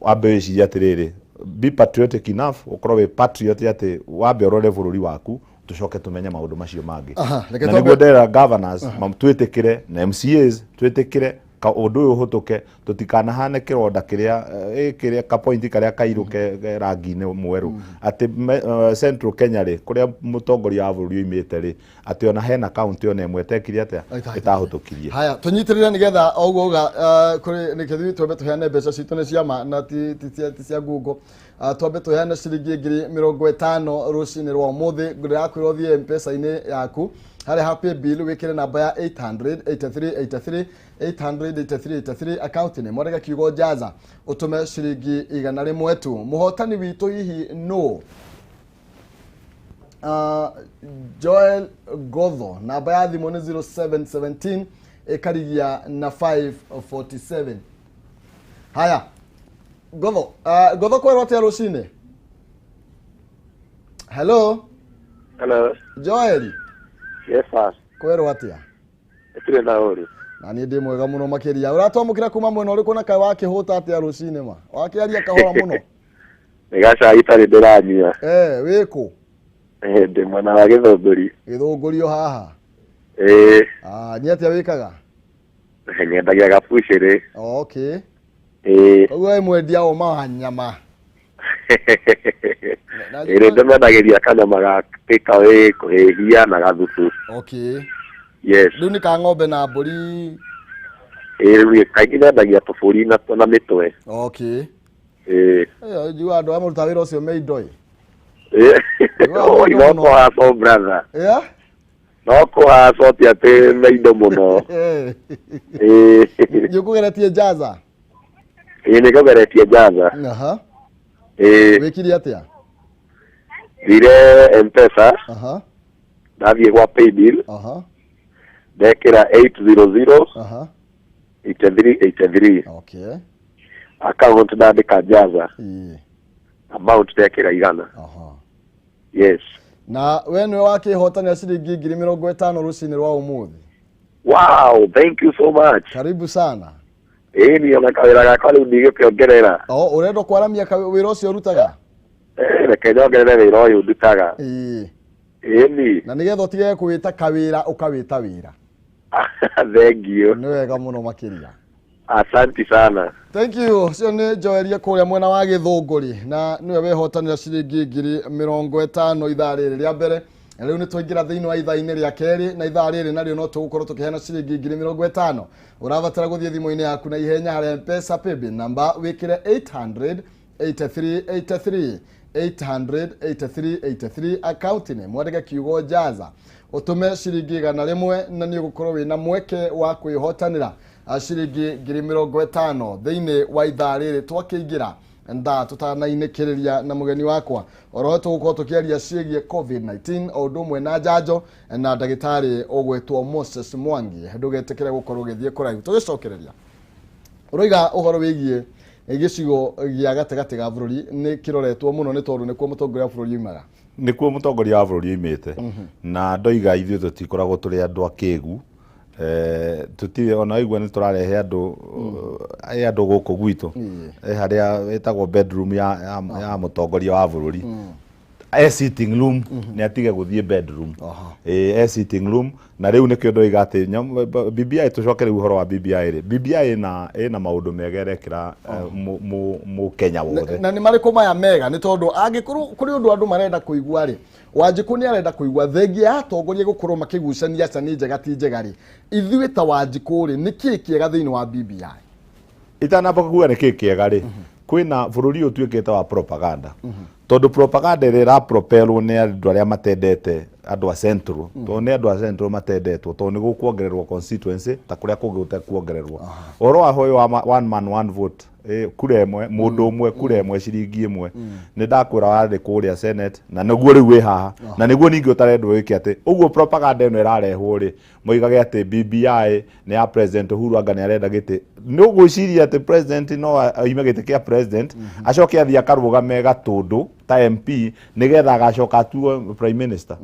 Wambe wĩcirie atĩrĩrĩ, be patriotic enough, ũkorwo wĩ patriot atĩ wambe ũrore bũrũri waku tucoke tumenye maũndũ macio mangĩ. Na nĩguo ndera governors twĩtĩkĩre na MCAs twĩtĩkĩre ũndũ ũyũ ũhũtũke, tũtikanahane kĩronda kĩrĩa kĩrĩa ka point karĩa kairũ ke rangi-inĩ mwerũ atĩ Central Kenya rĩ kũrĩa mũtongoria wa bũrũri oimĩte rĩ atĩ ona hena county ona ĩmwe ĩtekire atĩa ĩtahũtũkirie. Haya, tũnyitĩrĩre nĩgetha o ũguo uga kũrĩ nĩkĩthuĩ twambe tũheane mbeca citũ nĩ ciama na ti cia ngungo. Twambe tũheane ciringi 50,000 rũcinĩ rwa ũmũthĩ. Ndĩrakwĩra ũthiĩ M-Pesa-inĩ yaku harĩa ha paybill wĩkĩre namba ya 883 83 883 83 account nĩ mwandĩka kiugo Jaza ũtũme ciringi 100 tu. Mũhotani witũ hihi no Joel Gotho, namba ya thimũ nĩ 0717 ĩkarigia na 547. Haya Gotho, Gotho kwerwo atĩa rũcinĩ? Hello. Hello. Joel. Yes sir. Kwerwo atĩa? Ĩtirĩ na ũru. Na niĩ ndĩ mwega mũno makĩria. Ũratwamũkĩra kuma mwena ũrĩkũ na kaĩ wakĩhũta atĩa rũcinĩ ma? Wakĩaria kahora mũno. Nĩ gacai itarĩ ndĩranyua. Wĩkũ? Ndĩ mwena wa Gĩthũngũri. Gĩthũngũri o haha? Ĩĩ. Nĩ atĩa wĩkaga? Nyendagia gabucĩrĩ. Okay. Ĩĩ. Koguo wĩ mwendia ũma wa nyama. Ĩrĩ ndĩmendagĩria kanyama ga take away, kũhĩhia na gathubu. Okay. Yes. Rĩu nĩ ka ng'ombe na mbũri? Ĩĩ, kaingĩ nyendagia tũbũri na mĩtwe. Okay. Ĩĩ. Njiguaga andũ arĩa marutaga wĩra ũcio me indo ĩ. No kũhacwo brother. Yeah? No kũhacwo ti atĩ me indo mũno. Ĩĩ. Nĩ ũkũgeretie Jaza? Ĩĩ, nĩ ngũgeretie Jaza. Aha. Ĩĩ. Wĩkire atĩa? Thire M-Pesa. Aha. Ndathiĩ gwa paybill. Aha. Ndekĩra 800. Aha. 8383. Okay. Account ndandĩka Jaza. Ĩĩ. Amount ndekĩra 100. Aha. Yes. Na we nĩwe wakĩhotanĩra ciringi 50,000 rũcinĩ rwa ũmũthĩ. Wow, thank you so much. Karibu sana. Ĩĩ, niĩ ona kawĩra gakwa rĩu ndigũkĩongerera. O, ũrenda kwaramia wĩra ũcio ũrutaga? Reke nyongerere wĩra ũyũ ndutaga. Ĩĩ. Ĩĩ. Na nĩgetha ũtige kũwĩta kawĩra ũkawĩta wĩra. Thank you. Nĩ wega mũno makĩria. Asante sana. Thank you. Ũcio nĩ Joeria kũrĩa mwena wa Gĩthũngũri na nĩwe wehotanĩra ciringi 50,000 ithaa rĩrĩ rĩa mbere. Rĩu nĩ twaingĩra thĩinĩ wa ithaa-inĩ rĩa kerĩ, na ithaa rĩrĩ narĩo no tũgũkorwo tũkĩheana ciringi 50,000. Ũrabatara gũthiĩ thimũ-inĩ yaku na ihenya harĩa M-Pesa paybill namba wĩkĩre 800 83 83 800 83 83 account-inĩ, mwandĩke kiugo jaza, ũtũme ciringi 100, na nĩ ũgũkorwo wĩna mweke wa kwĩhotanĩra ciringi 50,000 thĩinĩ wa ithaa rĩrĩ twakĩingĩra. Nda tutanainĩkĩrĩria na mũgeni wakwa, oroho tũgũkorwo tũkĩaria ciĩgiĩ COVID-19 o ũndũ ũmwe na njanjo na ndagĩtarĩ ũgwĩtwo Moses Mwangi. Ndũgetĩkĩre gũkorwo ũgĩthiĩ kũraihu. Tũgĩcokereria, ũroiga ũhoro wĩgiĩ gĩcigo gĩa gatagatĩ ga bũrũri nĩ kĩroretwo mũno, nĩ tondũ nĩkuo mũtongoria wa bũrũri oimaga. Nĩkuo mũtongoria wa bũrũri oimĩte, na ndoiga ithuĩ tũtikoragwo tũrĩ andũ akĩgu. Tũtirĩ ona waigua nĩ tũrarehe andũ, andũ gũkũ gwitũ, harĩa ĩtagwo bedroom ya mũtongoria wa bũrũri, e sitting room, nĩ atige gũthiĩ bedroom, e sitting room. Na rĩu nĩkĩo ndoiga atĩ BBI, tũcoke rĩu ũhoro wa BBI rĩ, BBI ĩna maũndũ mega ĩrekĩra mũkenya wothe. Na nĩ marĩkũ maya mega? Nĩ tondũ angĩkorwo kũrĩ ũndũ andũ marenda kũigua rĩ, Wanjikũ nĩ arenda kũigua thengia ya atongoria gũkorwo makĩgucania aca nĩ njega ti njega rĩ, ithuĩ ta Wanjikũ rĩ, nĩ kĩĩ kĩega thĩinĩ wa BBI? Itanamba kuga nĩ kĩĩ kĩega rĩ, kwĩna bũrũri ũyũ ũtuĩkĩte wa propaganda, tondũ propaganda ĩrĩa ĩrapropelwo nĩ andũ arĩa matendete andũ a Central, tondũ nĩ andũ a Central matendetwo, tondũ nĩ gũkuongererwo constituency ta kũrĩa kũngĩ gũtekuongererwo. Ũhoro wa ũyũ wa one man one vote, kura ĩmwe mũndũ ũmwe, kura ĩmwe ciringi ĩmwe, nĩ ndakwĩra warĩ kũrĩa Senate, na nĩguo rĩu wĩ haha, na nĩguo ningĩ ũtarendwo wĩke atĩ ũguo. Propaganda ĩno ĩrarehwo rĩ, moigage atĩ BBI nĩ ya President Uhuru, anga nĩ arenda gĩtĩ. Nĩ ũgwĩciria atĩ president no oime gĩtĩ kĩa president, acoke athiĩ akarũgame Gatũndũ ta MP nĩgetha agacoka atuo prime minister?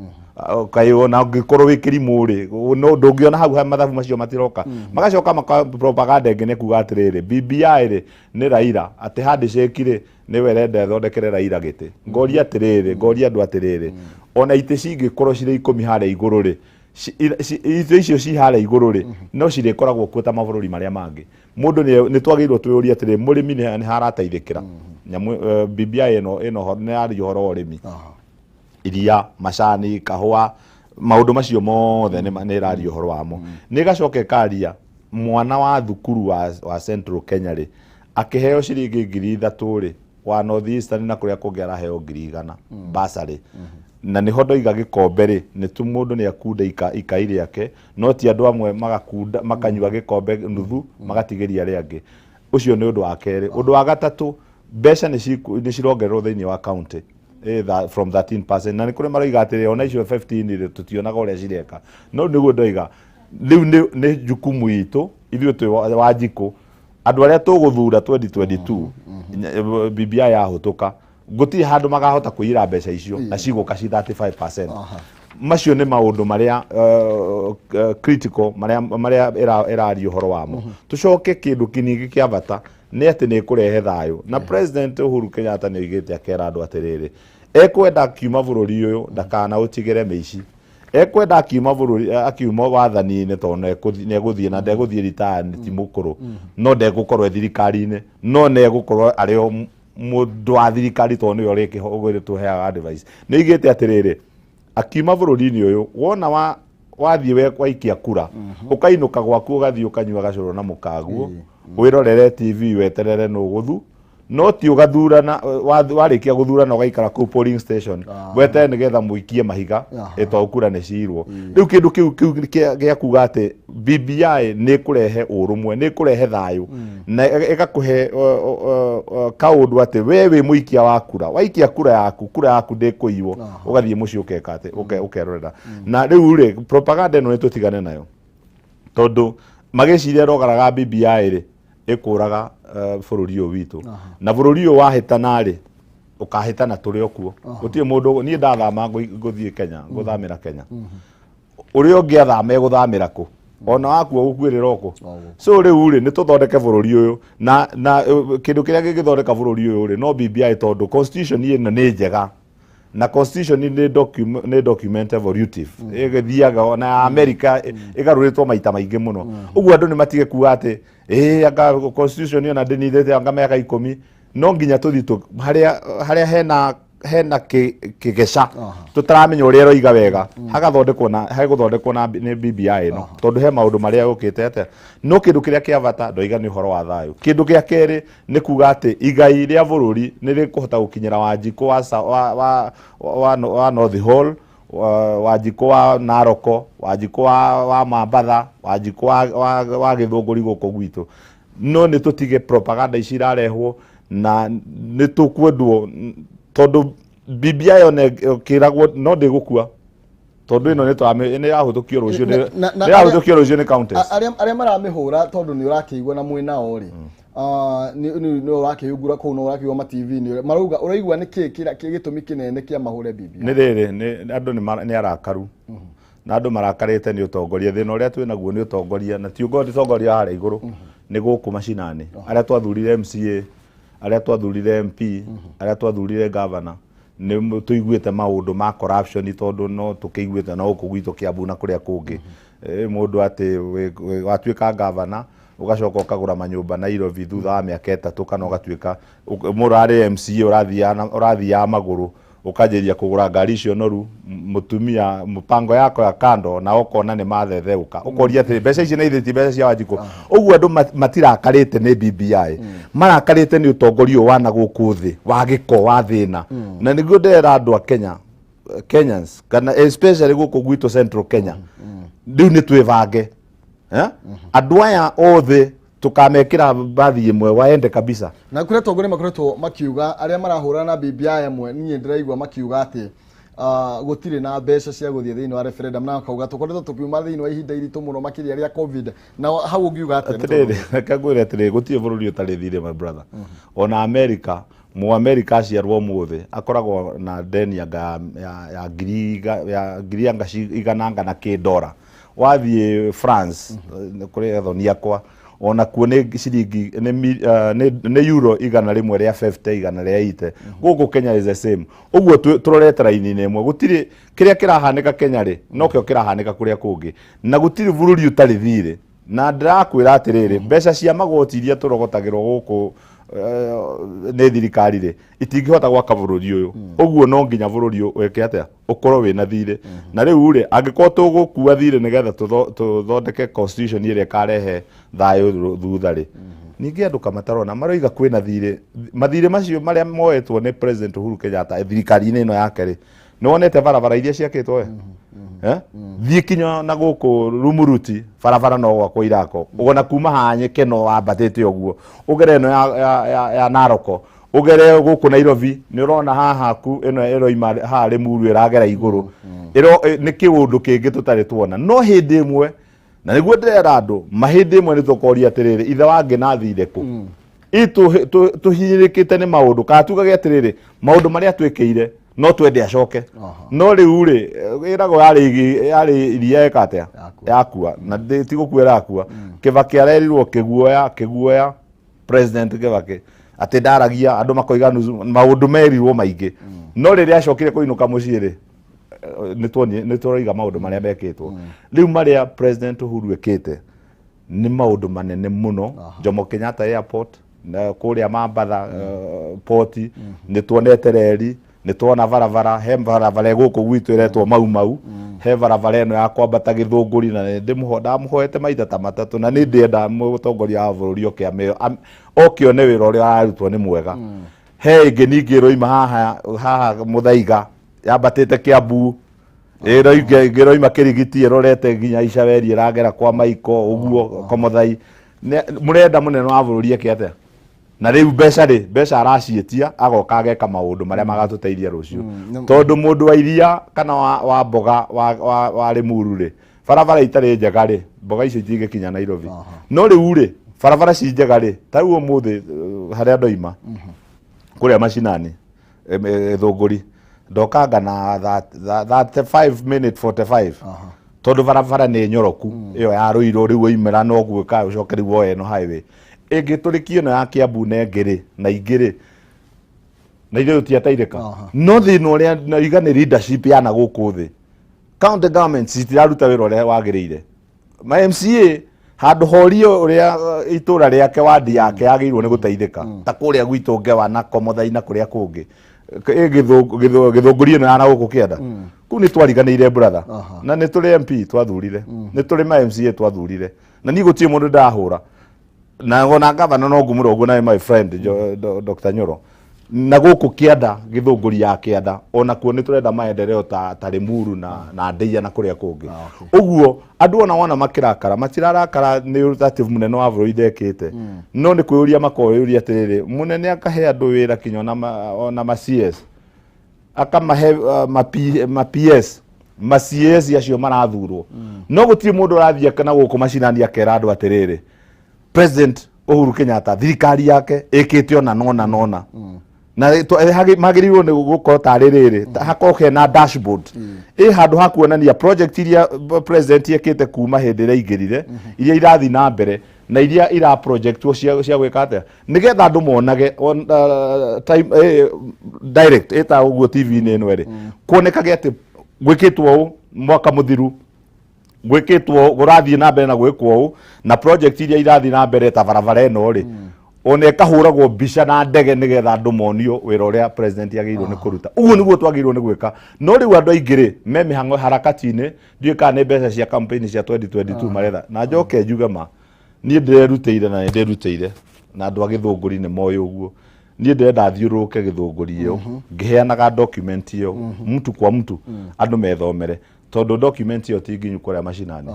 Kaĩ ona ũngĩkorwo wĩ kĩrimũ rĩ, no ndũngĩona hau mathabu macio matiroka. Magacoka maka propaganda ĩngĩ nĩ kuga atĩrĩrĩ, BBI rĩ nĩ Raila, atĩ handshake rĩ nĩwe ĩrenda ĩthondekere Raila gĩtĩ. Ngoria atĩrĩrĩ, ngoria andũ atĩrĩrĩ, ona itĩ cingĩkorwo cirĩ 10 harĩa igũrũ rĩ, itĩ icio ci harĩa igũrũ rĩ, no cirĩkoragwo kuo ta mabũrũri marĩa mangĩ. Mũndũ nĩ twagĩrĩirwo twĩyũrie atĩrĩ, mũrĩmi nĩ harateithĩkĩra nyamũ? BBI ĩno nĩ yaria ũhoro wa ũrĩmi, iria, macani, kahũa, maũndũ macio mothe nĩ ĩraria ũhoro wamo. Nĩ ĩgacoka ĩkaria mwana wa thukuru wa Central Kenya rĩ, akĩheo ciringi 3,000 rĩ, wa North Eastern na kũrĩa kũngĩ araheo 100,000 basarĩ. Na nĩho ndoiga gĩkombe rĩ, nĩ tu mũndũ nĩ akunda ikai rĩake, no ti andũ amwe magakunda makanyua gĩkombe nuthu magatigĩria arĩa angĩ. Ũcio nĩ ũndũ wa kerĩ. Ũndũ wa gatatũ, mbeca nĩ cirongererwo thĩinĩ wa county, from 13%, na nĩ kũrĩ maroiga atĩrĩ ona icio 15 rĩ, tũtionaga ũrĩa cireka. No nĩguo ndoiga rĩu nĩ jukumu itũ ithuĩ twĩ Wanjikũ, andũ arĩa tũgũthura 2022, BBI yahũtũka, gũtirĩ handũ makahota kũiyĩra mbeca icio na cigũka ci 35%. Macio nĩ maũndũ marĩa critical marĩa ĩraria ũhoro wamo. Tũcoke kĩndũ kĩningĩ kĩa bata nĩ atĩ nĩ ĩkũrehe thayũ, na President Uhuru Kenyatta nĩ oigĩte akera andũ atĩrĩrĩ, ekwenda akiuma bũrũri ũyũ ndakana ũtigĩre mĩici, ekwenda akiuma bũrũri, akiuma wathani-inĩ, tondũ nĩ egũthiĩ na ndegũthiĩ retire, ti mũkũrũ, no ndegũkorwo e thirikari-inĩ, no nĩ egũkorwo arĩ o mũndũ wa thirikari, tondũ nĩwe ũrĩtũheaga advice. Nĩ oigĩte atĩrĩrĩ, akiuma bũrũri-inĩ ũyũ, wona wa wathiĩ we waikia kura, ũkainũka gwaku, ũgathiĩ ũkanyua gacũrũ na mũkaguo, wĩrorere TV, weterere nũ gũthu, no ti ũgathurana, warĩkia gũthurana ũgaikara kũu polling station weterere nĩgetha mũikie mahiga, tondũ kura nĩ ciirwo. Rĩu kĩndũ kĩu gĩa kuga atĩ BBI nĩ ĩkũrehe ũrũmwe, nĩ ĩkũrehe thayũ, na ĩgakũhe kaũndũ atĩ we wĩ mũikia wa kura, waikia kura yaku, kura yaku ndĩkũiywo, ũgathiĩ mũciĩ ũkeka atĩ ũkerorera. Na rĩu rĩ, propaganda ĩno nĩ tũtigane nayo, tondũ magĩciria rogaraga BBI rĩ ĩkũraga bũrũri ũyũ witũ, na bũrũri ũyũ wahĩtana rĩ, ũkahĩtana tũrĩ o kuo. Gũtirĩ mũndũ. Niĩ ndathama ngũthiĩ Kenya, ngũthamĩra Kenya, ũrĩa ũngĩ athama egũthamĩra kũ? Ona wakuo gũkuĩrĩra o kũ? So rĩu rĩ, nĩ tũthondeke bũrũri ũyũ, na kĩndũ kĩrĩa gĩngĩthondeka bũrũri ũyũ rĩ, no BBI, tondũ constitution ĩno nĩ njega, na constitution nĩ document evolutive, ĩgĩthiaga ona ya America ĩgarũrĩtwo maita maingĩ mũno. Ũguo andũ nĩ matige kuga atĩ ĩĩ anga constitution ĩyo na ndĩnithĩte anga mĩaka 10. No nginya tũthiĩ harĩa hena Hena kĩgeca tũtaramenya ũrĩa ĩroiga wega, hagathondekwo na hegũthondekwo na nĩ BBI ĩno, tondũ he maũndũ marĩa yũkĩte atĩa. No kĩndũ kĩrĩa kĩa bata ndoiga nĩ ũhoro wa thayũ. Kĩndũ gĩa kerĩ nĩ kuga atĩ igai rĩa bũrũri nĩ rĩkũhota gũkinyĩra Wanjikũ wa, wa, wa, wa, wa North Hall, Wanjikũ wa Naroko, Wanjikũ wa Mambatha, Wanjikũ wa Gĩthũngũri gũkũ gwitũ. No nĩ tũtige propaganda ici irarehwo na nĩ tũkwendwo, tondũ BBI ona ĩkĩragwo no ndĩgũkua, tondũ ĩno nĩ yahũthũkio rũciũ, nĩ yahũthũkio rũciũ nĩ counties. Arĩa maramĩhũra, tondũ nĩ ũrakĩigua na mwĩnao rĩ, nĩ ũrakĩhingũra kũu na ũrakĩigua ma TV-inĩ marauga, ũraigua nĩ kĩ gĩtũmi kĩnene kĩa mahũre BBI? Nĩ rĩrĩ, nĩ andũ nĩ arakaru, na andũ marakarĩte nĩ ũtongoria. Thĩna ũrĩa twĩ naguo nĩ ũtongoria, na ti ũtongoria harĩa igũrũ, nĩ gũkũ macinani, arĩa twathurire MCA, arĩa twathurire MP, arĩa twathurire governor. Nĩ tũiguĩte maũndũ ma corruption, tondũ no tũkĩiguĩte no gũkũ gwitũ Kiambu na kũrĩa kũngĩ. Mũndũ atĩ watuĩka governor, ũgacoka ũkagũra manyũmba Nairobi thutha wa mĩaka 3, kana ũgatuĩka mũndũ arĩ MCA, ũrathiaga magũrũ, ũkanjĩria kũgũra ngari icio noru, mũtumia mũpango yako ya kando, na ũkona nĩ mathetheuka, ũkoria atĩrĩ, mbeca ici nĩ ithĩ ti mbeca cia Wanjikũ? Ũguo andũ matirakarĩte nĩ BBI, marakarĩte nĩ ũtongoria ũyũ wa na gũkũ thĩ wa gĩko, wa thĩna. Na nĩguo ndĩrera andũ a Kenya, Kenyans, kana especially gũkũ gwitũ Central Kenya, rĩu nĩ twĩbange. Eh? Andũ aya othe tũkamekĩra mbathi ĩmwe, waende kabisa. Na kũrĩa atongoria makoretwo makiuga arĩa marahũrana na BBI amwe, niĩ ndĩraigua makiuga atĩ gũtirĩ na mbeca cia gũthiĩ thĩinĩ wa referendum, na makauga tũkoretwo tũkiuma thĩinĩ wa ihinda iritũ mũno, makĩria rĩa COVID. Na hau ũngiuga atĩa? Atĩrĩrĩ, reke ngwĩre atĩrĩrĩ, gũtirĩ bũrũri ũtarĩ thirĩ, my brother. Ona America, Mũamerika aciarwo ũmũthĩ akoragwo na deni anga ya ngiri anga igana anga na kĩ ndora. Wathiĩ France, kũrĩ athoni akwa, ona kuo nĩ ciringi nĩ euro 150, 180. Gũkũ Kenya is the same. Ũguo tũrorete raini-inĩ ĩmwe. Gũtirĩ kĩrĩa kĩrahanĩka Kenya rĩ, nokĩo kĩrahanĩka kũrĩa kũngĩ, na gũtirĩ bũrũri ũtarĩ thirĩ. Na ndĩrakwĩra atĩrĩrĩ, mbeca cia magoti iria tũrogotagĩrwo gũkũ nĩ thirikari rĩ, itingĩhota gwaka bũrũri ũyũ. Ũguo no nginya bũrũri ũyũ wĩke atĩa? Ũkorwo wĩna thirĩ. Na rĩu rĩ, angĩkorwo tũgũkua thirĩ nĩgetha tũthondeke constitution ĩrĩa ĩkarehe thayũ thutha rĩ, ningĩ andũ kamatarona maroiga kwĩna thirĩ, mathirĩ macio marĩa moetwo nĩ President Uhuru Kenyatta thirikari-inĩ ĩno yake rĩ, nĩ wonete barabara iria ciakĩtwo we? Eh? Thiĩ kinya na gũkũ Rumuruti, barabara no gwakwo irako, ũgona kuma haha Nyekeno wambatĩte ũguo, ũgere ĩno ya Naroko, ũgere gũkũ Nairobi, nĩ ũrona haha ku ĩno ĩroima haha Limuru ĩragera igũrũ. Nĩ kĩũndũ kĩngĩ tũtarĩ tuona. No hĩndĩ ĩmwe, na nĩguo ndĩrera andũ, mahĩndĩ ĩmwe nĩ tũkoria atĩrĩrĩ, ithe wangĩ nathire kũ? Ĩ tũhinyĩrĩkĩte nĩ maũndũ, kana tugage atĩrĩrĩ, maũndũ marĩa twĩkĩire no twende acoke. No rĩu rĩ, ĩragwo yarĩ iria ĩka atĩa? Yakua. Na ti gũkua ĩrakua. Kĩbakĩ arerirwo kĩguoya, kĩguoya President Kĩbakĩ atĩ ndaragia, andũ makoiga nusu, maũndũ merirwo maingĩ. No rĩrĩa acokire kũinũka mũciĩ rĩ, nĩ tũroiga maũndũ marĩa mekĩtwo. Rĩu marĩa President Uhuru ekĩte nĩ maũndũ manene mũno. Jomo Kenyatta Airport na kũrĩa Mambatha port, nĩ tuonete reri, nĩ tuona barabara. He barabara gũkũ gwitũ ĩretwo Mau Mau, he barabara ĩno ya kwambata Gĩthũngũri, na nĩ ndamũhoete maita ta matatũ, na nĩ ndĩenda mũtongoria wa bũrũri oke one wĩra ũrĩa ũrarutwo nĩ mwega. He ĩngĩ ningĩ ĩroima haha Mũthaiga yambatĩte Kiambu, ĩroinga ĩroima Kĩrigiti ĩrorete nginya Icaweri, ĩragera kwa Maiko ũguo Komothai. Mũrenda mũnene wa bũrũri eke atĩa? Na rĩu mbeca rĩ, mbeca araciĩtia, agoka ageka maũndũ marĩa magatũteithia rũciũ, tondũ mũndũ wa iria kana wa mboga wa Limuru rĩ, barabara itarĩ njega rĩ, mboga icio itingĩkinya Nairobi. No rĩu rĩ, barabara ci njega rĩ, ta rĩu ũmũthĩ harĩa ndoima kũrĩa macinani, Gĩthũngũri, ndokanga na 35 minute 45, tondũ barabara nĩ nyoroku ĩyo ya Rũirũ. Rĩu waimĩra no gwĩka ũcoke rĩu woe ĩno highway ĩngĩ tũrĩkie ĩno ya Kiambu na ĩngĩ rĩ, na ingĩ rĩ, na ithuĩ tũtiateithĩka. No thĩna ũrĩa noiga nĩ leadership ya na gũkũ thĩ. County government citiraruta wĩra ũrĩa wagĩrĩire. Ma MCA handũ horio ũrĩa itũra rĩake, wadi yake yagĩrĩirwo nĩ gũteithĩka, ta kũrĩa gwitũ Ngewa na Komothai na kũrĩa kũngĩ. Ĩ gĩthũngũri ĩno ya na gũkũ kĩanda kũu nĩ twariganĩire, brother. Na nĩ tũrĩ MP twathurire, nĩ tũrĩ ma MCA twathurire, na niĩ gũtirĩ mũndũ ndahũra na ona gavana no ngũmũra ũguo nawe, my friend Dr. Nyoro, na gũkũ kĩanda, gĩthũngũri ya kĩanda, ona kuo nĩ tũrenda maendeleo ta Limuru na Ndeia na kũrĩa kũngĩ. Ũguo andũ ona wona makĩrakara, matirarakara nĩ ũtati mũnene wa bũrũri ndekĩte, no nĩ kwĩyũria makoyũria atĩrĩrĩ, mũnene akahe andũ wĩra kinya ona ma CS, akamahe ma PS, ma CS acio marathurwo, no gũtirĩ mũndũ ũrathiĩ na gũkũ macinani akera andũ atĩrĩrĩ, President Uhuru Kenyatta, thirikari yake ĩkĩte ona nona nona na magĩrĩirwo nĩ gũkorwo tarĩ rĩrĩ hakorwo hena dashboard ĩ handũ ha kuonania project iria president ekĩte kuma hĩndĩ ĩrĩa aingĩrire, iria irathiĩ na mbere na iria ira projectwo cia gwĩka atĩa, nĩgetha andũ monage on, time, direct ĩta ũguo TV-inĩ ĩno ĩrĩ kuonekage atĩ gwĩkĩtwo ũũ mwaka mũthiru, gwĩkĩtwo, kũrathiĩ na mbere na gwĩkwo ũũ, na project iria irathiĩ na mbere ta barabara ĩno rĩ, ona ĩkahũragwo mbica na ndege nĩgetha andũ monio wĩra ũrĩa president agĩrĩirwo nĩ kũruta. Ũguo nĩguo twagĩrĩirwo nĩ gwĩka. No rĩu andũ aingĩ rĩ me mĩhang'o harakati-inĩ, ndiũĩ kana nĩ mbeca cia campaign cia 2022 maretha. Na njoke njuge ma niĩ ndĩrerutĩire na nĩ ndĩrutĩire na andũ a gĩthũngũri nĩ moĩ ũguo. Niĩ ndĩrenda thiũrũrũke gĩthũngũri ĩyo ngĩheanaga document ĩyo mtu kwa mtu, andũ methomere, tondũ document ĩyo ti nginyu kũrĩa macinani.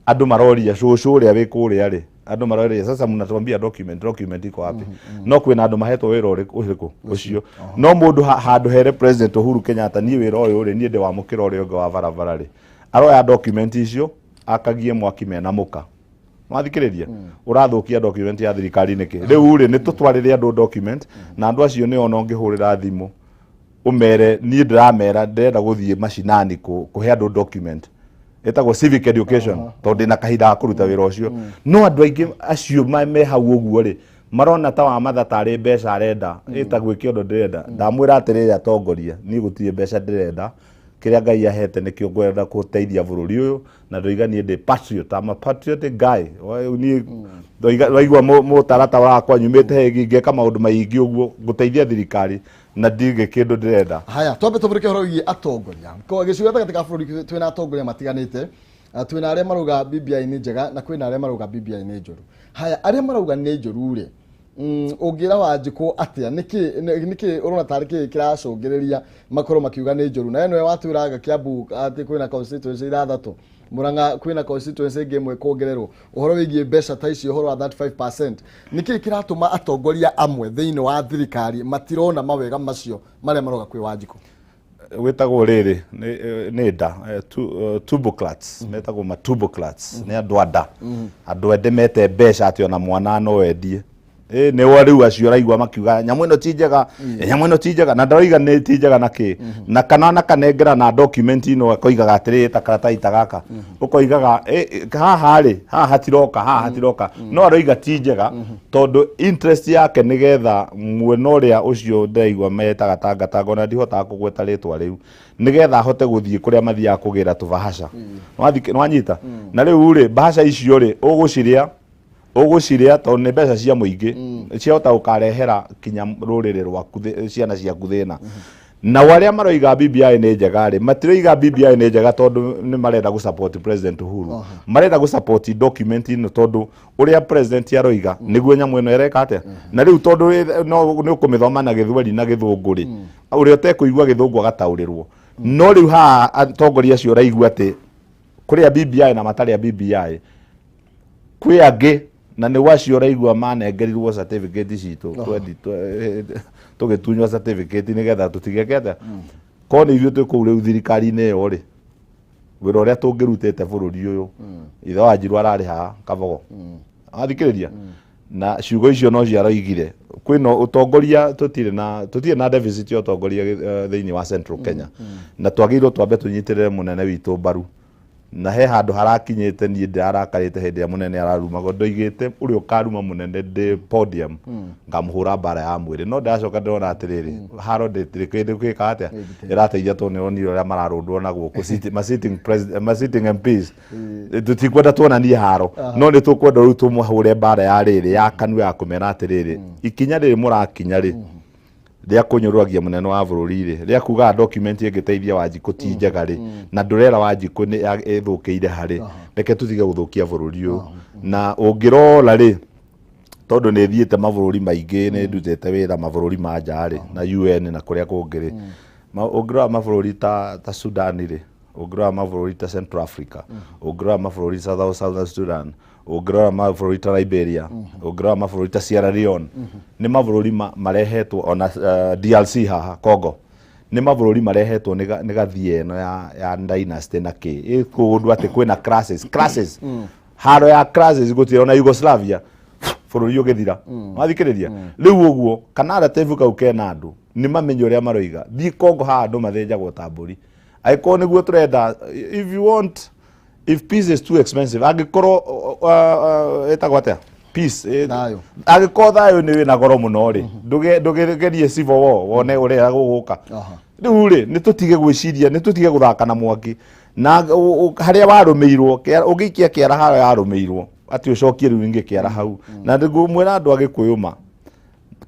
Andũ maroria cũcũ ũrĩa wĩ kũrĩa rĩ, andũ maroria, "Sasa mnatuambia document, document iko wapi?" No kwĩna andũ mahetwo wĩra ũrĩkũ ũcio, no mũndũ handũ here President Uhuru Kenyatta, niĩ wĩra ũyũ rĩ, niĩ ndĩwamũkĩra ũrĩa ũngĩ wa barabara rĩ, aroya document icio akagie mwaki mena mũka. Mwathikĩrĩria, ũrathũkia document ya thirikari nĩkĩ? Rĩu rĩ, nĩ tũtwarĩre andũ document, na andũ acio nĩ ona ũngĩhũrĩra thimũ ũmere, niĩ ndĩramera ndĩrenda gũthiĩ macinani kũhe andũ document ĩtagwo civic education, tondũ ndĩna kahinda ga kũruta wĩra ũcio. No andũ aingĩ acio me hau ũguo rĩ, marona ta wamatha tarĩ mbeca arenda, ĩtagwo kĩondo ndĩrenda. Ndamwĩra atĩrĩrĩ, atongoria, niĩ gũtirĩ mbeca ndĩrenda, kĩrĩa Ngai ahete nĩkĩo ngwenda gũteithia bũrũri ũyũ, na ndoiga niĩ ndĩ patriot, I'm a patriotic guy. Niĩ waigua mũtarata wakwa nyumĩte hegi ngeka maũndũ maingĩ ũguo ngũteithia thirikari na ndirĩ kĩndũ ndĩrenda. Haya, twambe tũmũrĩke ũhoro wĩgiĩ atongoria. Gĩcigo gatagatĩ ka bũrũri twĩna atongoria matiganĩte. Twĩna arĩa marauga BBI nĩ njega na kwĩna arĩa marauga BBI nĩ njũru. Haya, arĩa marauga nĩ njũru rĩ, ũngĩra Wanjikũ atĩa? Nĩkĩ ũrona tarĩ kĩ kĩracũngĩrĩria makorwo makiuga nĩ njũru? Na ĩno watwĩraga Kiambu atĩ kwĩna constituency ithathatũ, Murang'a kwĩna constituency ĩngĩ ĩmwe kuongererwo, ũhoro wĩgiĩ mbeca ta icio, ũhoro wa 35%, nĩkĩ kĩratũma atongoria amwe thĩinĩ wa thirikari matirona mawega macio marĩa maroga kwĩ Wanjikũ? Wĩtagwo rĩrĩ nĩ nda tuberclats, metagwo ma tuberclats, nĩ andũ a nda, andũ ende mete mbeca atĩ ona mwana no endie. Ĩ nĩo rĩu acio ũraigua makiuga nyamũ ĩno ti njega, nyamũ ĩno ti njega, na ndaroiga nĩ ti njega na kĩ na kana na kanengera na document ĩno akoigaga atĩrĩrĩ, ta karatathi ta gaka ũkoigaga haha rĩ, haha hatiroka, haha hatiroka, no aroiga ti njega tondũ interest yake nĩgetha mwena ũrĩa ũcio ndĩraigua metaga tangatanga, ona ndihotaga kũgweta rĩtwa rĩu, nĩgetha ahote gũthiĩ kũrĩa mathiaga kũgĩra tũbahaca. Nĩwanyita? Na rĩu rĩ, bahaca icio rĩ, ũgũcirĩa tondũ nĩ mbeca cia mũingĩ, ciahota gũkarehera kinya rũrĩrĩ rwaku ciana ciaku thĩna. Nao arĩa maroiga BBI nĩ njega rĩ, matiroiga BBI nĩ njega tondũ nĩ marenda gũ support President Uhuru, marenda gũ support document ĩno tondũ ũrĩa president aroiga nĩguo nyamũ ĩno ĩreka atĩa. Na rĩu tondũ no nĩ ũkũmĩthoma na gĩthweri na gĩthũngũ rĩ, ũrĩa ũtekũigua gĩthũngũ agataũrĩrwo. No rĩu haha atongoria acio ũraigua atĩ kũrĩa BBI na matarĩ a BBI, kwĩ angĩ na nĩ wacio ũraigua manengerirwo certificate citũ tũgĩtunywo certificate nĩgetha tũtigeke atĩa. Korwo nĩ ithuĩ twĩ kũu rĩu thirikari-inĩ ĩyo rĩ, wĩra ũrĩa tũngĩrutĩte bũrũri ũyũ, ithe wa Njirũ ararĩ haha Kabogo athikĩrĩria na ciugo icio no ciaroigire kwĩna ũtongoria, tũtirĩ na deficit ya ũtongoria thĩinĩ wa Central Kenya, na twagĩrĩirwo twambe tũnyitĩrĩre mũnene witũ mbaru. Na he handũ harakinyĩte niĩ ndĩrarakarĩte hĩndĩ ĩrĩa mũnene ararumagwo, ndoigĩte ũrĩa ũkaruma mũnene ndĩ podium ngamũhũra mbara ya mwĩrĩ, no ndĩracoka ndĩrona atĩrĩrĩ, haro ndĩtirĩ kĩndũ gĩka atĩa ĩrateithia, tondũ nĩronire ũrĩa mararũndwo na gũkũ ma sitting MPs. Tũtikwenda tuonanie haro, no nĩ tũkwenda rĩu tũmũhũre mbara ya rĩrĩ ya kanua ya kũmera atĩrĩrĩ, ikinya rĩrĩ mũrakinya rĩ, Rĩa kũnyũrũragia mũnene wa bũrũri rĩ, rĩa kugaga document ĩngĩteithia Wanjikũ ti njega rĩ, na ndũrera Wanjikũ nĩ ĩthũkĩire harĩ. Reke tũtige gũthũkia bũrũri ũyũ. Na ũngĩrora rĩ, tondũ nĩ thiĩte mabũrũri maingĩ, nĩ ndutĩte wĩra mabũrũri ma nja rĩ, na UN na kũrĩa kũngĩ rĩ, ũngĩrora mabũrũri ta Sudan rĩ, ũngĩrora mabũrũri ta Central Africa, ũngĩrora mabũrũri South Sudan, ũngĩrora mabũrũri ta Liberia, ũngĩrora mabũrũri ta Sierra Leone, nĩ mabũrũri marehetwo ona DRC haha Congo, nĩ mabũrũri marehetwo nĩ gathia ĩno ya dynasty na kĩ kũndũ atĩ kwĩna classes haro ya classes gũtirĩ. Ona Yugoslavia bũrũri ũgĩthira, wathikĩrĩria rĩu ũguo kana narrative kau kena andũ nĩ mamenye ũrĩa maroiga. Thiĩ Congo haha andũ mathĩnjagwo ta mbũri. Angĩkorwo nĩguo tũrenda, if you want, if peace is too expensive, angĩkorwo ĩtagwo atĩa peace, Thayũ. Angĩkorwo thayũ nĩ wĩna goro mũno rĩ, ndũgerie civil war wone ũrĩa gũgũka. Rĩu rĩ, nĩ tũtige gwĩciria, nĩ tũtige gũthaka na mwaki na harĩa warũmĩirwo. Ũngĩikia kĩara harĩa yarũmĩirwo atĩ ũcokie rĩu ingĩ kĩara hau. Na nĩngũmwĩra andũ a Gĩkũyũ, ma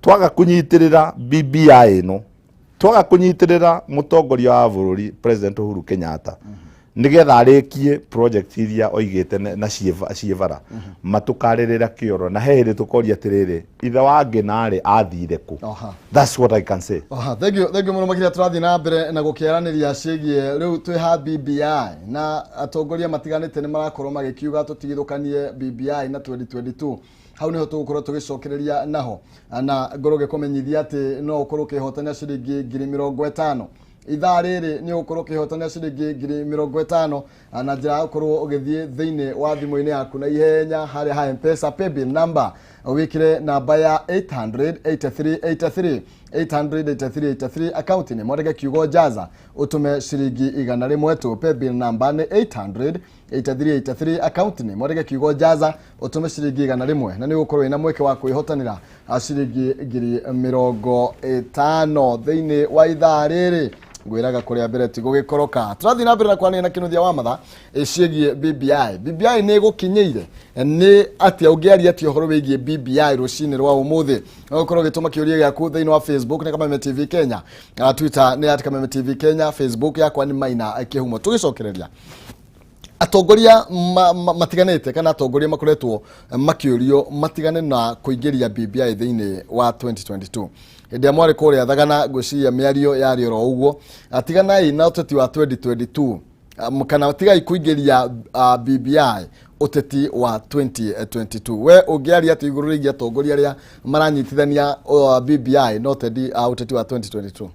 twaga kũnyitĩrĩra BBI ĩno, twaga kũnyitĩrĩra mũtongoria wa bũrũri President Uhuru Kenyatta nĩgetha arĩkie project iria oigĩte na ciĩ bara, matũkarĩrĩra kĩoro na he hĩndĩ tũkoria atĩrĩrĩ, ithe wa Ngĩnarĩ athire kũ? That's what I can say. Aha, thank you, thank you mũno makĩria. Tũrathiĩ na mbere na gũkĩaranĩria ciĩgiĩ rĩu twĩ ha BBI, na atongoria matiganĩte nĩ marakorwo magĩkiuga tũtigithũkanie BBI na 2022. Hau niho tũgũkorwo tũgĩcokereria naho, na ngorwo ngĩkũmenyithia atĩ no ũkorwo ũkĩhotania ciringi 50,000 ithaa rĩrĩ. Nĩ ũgũkorwo ũkĩhotania ciringi 50,000 na njĩra ya gũkorwo ũgĩthiĩ thĩinĩ wa thimũ-inĩ yaku na ihenya harĩa ha M-Pesa paybill number, wĩkĩre namba ya 88383, 88383, akaunti nĩ mwandĩke kiugo jaza, ũtũme ciringi 100 tu. Paybill number nĩ 88383, akaunti nĩ mwandĩke kiugo jaza, ũtũme ciringi 100, na nĩ ũgũkorwo wĩna mweke wa kwĩhotanĩra ciringi 50,000 thĩinĩ wa ithaa rĩrĩ. Ngwĩraga kũrĩa mbere ti gũgĩkoroka. Tũrathiĩ na mbere na kwaria na Kĩnuthia wa Matha ciĩgiĩ BBI. BBI nĩ ĩgũkinyĩire nĩ atĩa? Ũngĩaria atĩa ũhoro wĩgiĩ BBI rũcinĩ rwa ũmũthĩ? No ũkorwo ũgĩtũma kĩũria gĩaku thĩinĩ wa Facebook nĩ Kameme TV Kenya, Twitter nĩ @KamemeTV Kenya, Facebook yakwa nĩ Maina Kĩhumo. Tũgĩcokereria atongoria matiganĩte kana atongoria makoretwo makĩũrio matigane na kũingĩria BBI thĩinĩ wa 2022. Hĩndĩ ĩrĩa mwarĩ kũrĩa Thagana, ngwĩciria mĩario yarĩ oro ũguo, tiganai na ũteti wa 2022, kana tigai kũingĩria BBI ũteti wa 2022. We ũngĩaria atĩ igũrũ rĩgiĩ atongoria arĩa maranyitithania BBI na ũteti wa 2022?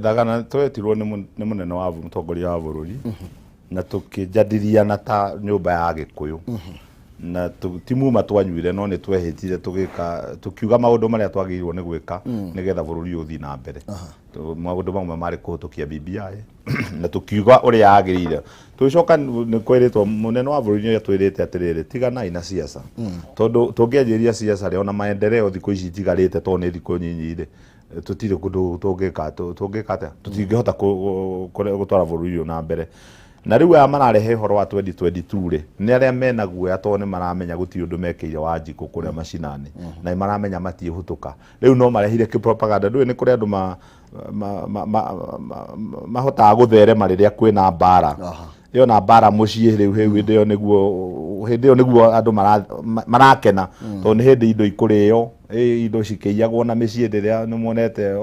Thagana twetirwo nĩ mũnene wa mũtongoria wa bũrũri na tũkĩjadiliana ta nyũmba ya Gĩkũyũ, na ti muma twanyuire, no nĩ twehĩtire tũgĩka, tũkiuga maũndũ marĩa twagĩrĩirwo nĩ gwĩka nĩgetha bũrũri ũyũ ũthiĩ na mbere. Maũndũ mamwe marĩ kũhĩtũkia BBI, na tũkiuga ũrĩa yagĩrĩire. Tũgĩcoka nĩ kwĩrĩtwo mũnene wa bũrũri nĩ atwĩrĩte atĩrĩrĩ, tiganai na siasa, tondũ tũngĩanjĩrĩria siasa rĩ, ona maendeleo thikũ ici itigarĩte, tondũ nĩ thikũ nyinyi rĩ, tũtirĩ kũndũ tũngĩka. Tũngĩka atĩa? Tũtingĩhota gũtwara bũrũri ũyũ na mbere. Na rĩu aya mararehe ũhoro wa 2022 rĩ, nĩ arĩa mena guoya, tondũ nĩ maramenya gũtirĩ ũndũ mekĩire Wanjikũ kũrĩa macinani, na nĩ maramenya matiĩhũtũka. Rĩu no marehire propaganda. Ndũĩ nĩ kũrĩ andũ mahotaga gũtherema rĩrĩa kwĩna mbara ĩyo, na mbara mũciĩ rĩu hĩu hĩndĩ ĩyo nĩguo andũ marakena, tondũ nĩ hĩndĩ indo ikũrĩo, indo cikĩiyagwo na mĩciĩ. Rĩrĩa nĩ muonete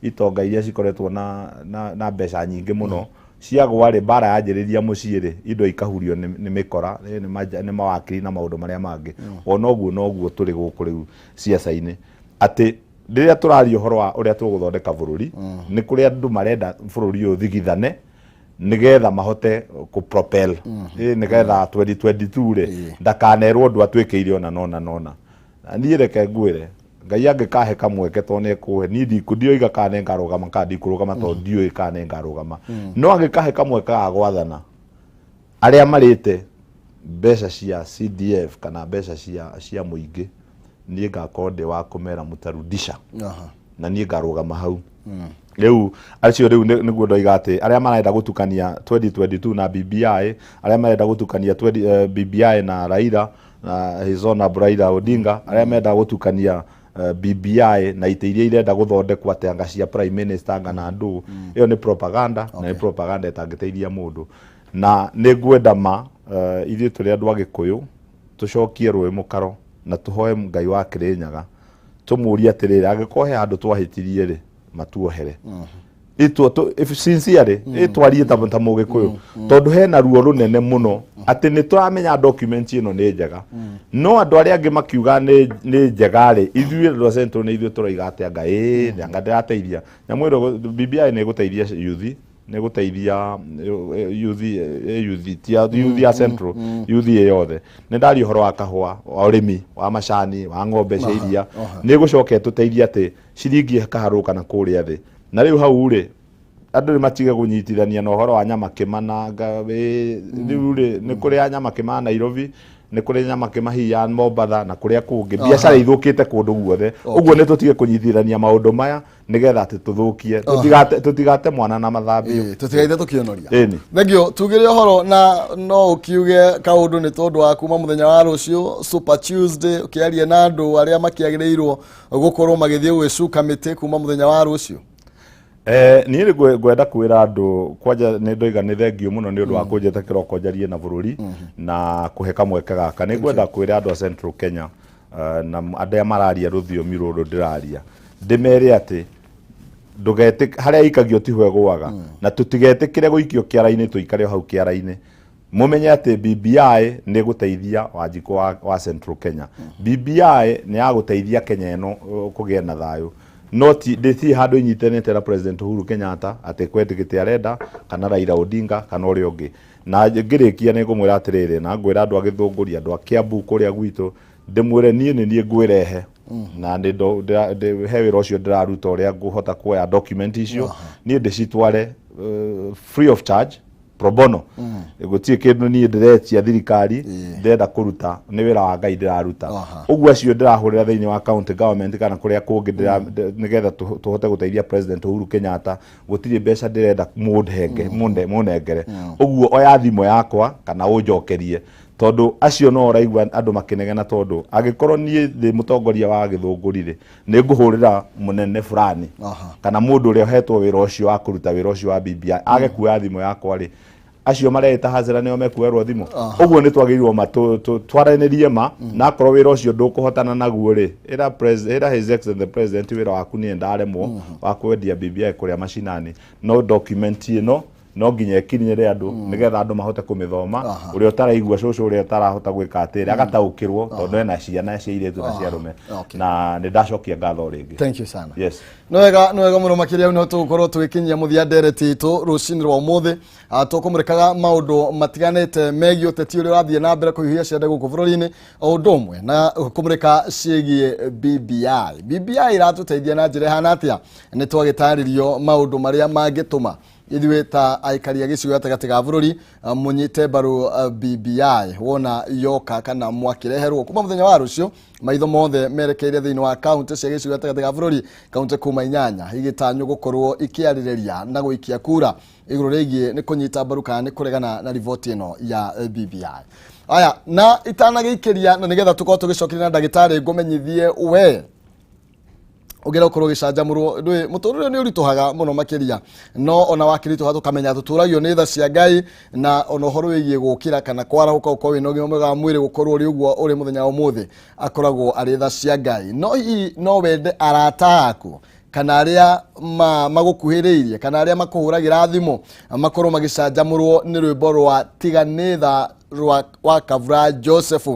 itonga iria cikoretwo na mbeca nyingĩ mũno ciagwa rĩ, mbara yanjĩrĩria mũciĩ rĩ, indo ikahurio nĩ mĩkora, nĩ mawakiri na maũndũ marĩa mangĩ. Ona ũguo noguo tũrĩ gũkũ rĩu ciaca-inĩ, atĩ rĩrĩa tũraria ũhoro wa ũrĩa tũgũthondeka bũrũri, nĩ kũrĩ andũ marenda bũrũri ũyũ ũthigithane nĩgetha mahote kũ propel, nĩgetha 2022 rĩ, ndakanerwo ũndũ atwĩkĩire ona nona nona. Na niĩ reke ngwĩre, Ngai angĩkahe kamweke, tondũ nĩ ekũhe, niĩ ndioiga kana nĩ ngarũgama kana ndikũrũgama, tondũ ndiũĩ kana nĩ ngarũgama, no angĩkahe kamweke ga gwathana, arĩa marĩte mbeca cia CDF kana mbeca cia mũingĩ, niĩ ngakorwo ndĩ wa kũmera mũtarudisha. Na niĩ ngarũgama hau rĩu. Acio rĩu nĩguo ndoiga atĩ arĩa marenda gũtukania 2022 na BBI, arĩa marenda gũtukania 20, BBI na Raila na his honorable Raila Odinga, arĩa marenda gũtukania BBI na itĩ iria irenda gũthondekwo atĩ anga cia prime minister anga na ndũ. Ĩyo nĩ propaganda, na nĩ propaganda ĩtangĩteithia mũndũ. Na nĩ ngwenda ma ithuĩ tũrĩ andũ a Gĩkũyũ tũcokie rũĩ mũkaro na tũhoe Ngai wa Kĩrĩnyaga, tũmũrie atĩrĩrĩ, angĩkorwo he handũ twahĩtirie rĩ, matuohere. Itwo if sincerely itwarie ta mũgĩkũyũ, tondũ hena ruo rũnene mũno atĩ nĩ tũramenya document ĩno nĩ njega, no andũ arĩa angĩ makiuga nĩ njega rĩ, ithuĩ andũ a Central nĩ ithuĩ tũroiga atĩ anga ĩĩ anga ndĩrateithia nyamũ ĩno. BBI nĩ ĩgũteithia youth, nĩ ĩgũteithia youth, youth ti youth ya Central, youth ĩ yothe. Nĩ ndaria ũhoro wa kahũa, wa ũrĩmi wa macani, wa ng'ombe cia iria. Nĩ ĩgũcoka ĩtũteithie atĩ ciringi ĩkaharũrũka na kũrĩa thĩ. Na rĩu hau rĩ, andũ nĩ matige kũnyitithania na ũhoro wa nyama kĩma na rĩu rĩ, nĩ kũrĩ ya nyama kĩma ya Nairobi, nĩ kũrĩ nyama kĩma hihi ya Mombatha na kũrĩa kũngĩ. Biacara ithũkĩte kũndũ guothe. Ũguo nĩ tũtige kũnyitithania maũndũ maya nĩgetha atĩ tũthũkie, tũtigate mwana na mathambio. Tũtigaithe tũkĩonoria. Ĩni. Thengio. Tugire ũhoro na no ũkiuge kaũndũ nĩ tondũ wa kuma mũthenya wa rũciũ, Super Tuesday, ũkĩaria na andũ arĩa makĩagĩrĩirwo gũkorwo magĩthiĩ gwĩcuka mĩtĩ kuma mũthenya wa rũciũ. Niĩ nĩ ngwenda kwĩra andũ kwanja nĩ ndoiga nĩ thengio mũno nĩ ũndũ wa kũnjĩta kĩroko njarie na bũrũri na kũhe kamweke gaka. Nĩ ngwenda kwĩra andũ a Central Kenya na andũ arĩa mararia rũthiomi rũrũ ndĩraria, ndĩmere atĩ ndũgetĩ harĩa ikagio tiho ĩgũaga, na tũtigetĩkĩre gũikio kĩara-inĩ, tũikare o hau kĩara-inĩ. Mũmenye atĩ BBI nĩ gũteithia Wanjikũ wa Central Kenya. BBI nĩ ya gũteithia Kenya ĩno kũgĩa na thayũ. No ti ndĩtirĩ handũ inyitanĩte na President Uhuru Kenyatta atĩ kwendekete arenda kana Raila Odinga kana ũrĩa ũngĩ. Na ngĩrĩkia nĩ ngũmwĩra atĩrĩrĩ, na ngwĩra andũ a Gĩthũngũri, andũ a Kiambu kũrĩa gwitũ, ndĩmwĩre niĩ nĩ niĩ ngwĩrehe na he wĩra ũcio ndĩraruta ũrĩa ngũhota kuoya document icio niĩ ndĩcitware free of charge, pro bono. Gũtirĩ kĩndũ niĩ ndĩretia thirikari. Ndĩrenda kũruta nĩ wĩra wa Ngai ndĩraruta. Ũguo acio ndĩrahũrĩra thĩinĩ wa county government kana kũrĩa kũngĩ nĩgetha tũhote gũteithia President Uhuru Kenyatta, gũtirĩ mbeca ndĩrenda mũndenge mũnengere. Ũguo oya thimũ yakwa kana ũnjokerie, tondũ acio no ũraigua andũ makĩnegena, tondũ angĩkorwo niĩ ndĩ mũtongoria wa Gĩthũngũri rĩ, nĩ ngũhũrĩra mũnene fulani kana mũndũ ũrĩa ũhetwo wĩra ũcio wa kũruta wĩra ũcio wa BBI age kuoya thimũ yakwa rĩ, acio mareĩta hazera nĩo mekuoerwo thimũ. Ũguo nĩ twagĩrĩirwo ma twaranĩrie ma, na akorwo wĩra ũcio ndũkũhotana naguo rĩ, ĩra His Excellency the President wĩra waku niĩ ndaremwo wa kwendia BBI kũrĩa macinani, no document ĩno no nginya ĩkinyĩre andũ nĩgetha andũ mahote kũmĩthoma, ũrĩa ũtaraigua cũcũ, ũrĩa ũtarahota gwĩka atĩrĩ agataũkĩrwo, tondũ ena ciana cia airĩtu na cia arũme. Na nĩ ndacokia ngatho rĩngĩ. Thank you sana. Yes. Nĩ wega, nĩ wega mũno makĩria. Hau nĩho tũgũkorwo tũgĩkinyia mũthia ndereti itũ rũcinĩ rwa ũmũthĩ. Tũkũmũrĩkaga maũndũ matiganĩte megiĩ ũteti ũrĩa ũrathiĩ na mbere kũhiũhia ciande gũkũ bũrũri-inĩ, o ũndũ ũmwe na kũmũrĩka ciĩgiĩ BBI. BBI iratũteithia na njĩra ĩhana atĩa? Nĩ twagĩtarĩrio maũndũ marĩa mangĩtũma ithuĩ ta aikari a gĩcigo gatagatĩ ga bũrũri mũnyite mbaru BBI wona yoka kana mwakĩreherwo kuma mũthenya wa rũciũ. Maitho mothe merekeire thĩinĩ wa kaunti cia gĩcigo gatagatĩ ga bũrũri, kaunti kuma 8 igĩtanywo gũkorwo ikĩarĩrĩria na gũikia kura igũrũ rĩgiĩ nĩ kũnyita mbaru kana nĩ kũregana na riboti ĩno ya BBI. Aya, na itanagĩikĩria na nĩgetha tũkorwo tũgĩcokeria na ndagĩtarĩ, ngũmenyithie we ũngĩenda gũkorwo ũgĩcanjamũrwo, ndũĩ mũtũrĩre nĩ ũritũhaga mũno makĩria, no ona wakĩritũha tũkamenya tũtũragio nĩ tha cia Ngai, na ona ũhoro wĩgiĩ gũkĩra kana kwarahũka, ũkorwo wĩna ũgima mwega wa mwĩrĩ, gũkorwo ũrĩ ũguo ũrĩ mũthenya wa ũmũthĩ akoragwo arĩ tha cia Ngai. No hihi no wende arata aku kana arĩa magũkuhĩrĩirie kana arĩa makũhũragĩra thimũ makorwo magĩcanjamũrwo nĩ rwĩmbo rwa Tiganĩtha rwa wa Kavura Joseph?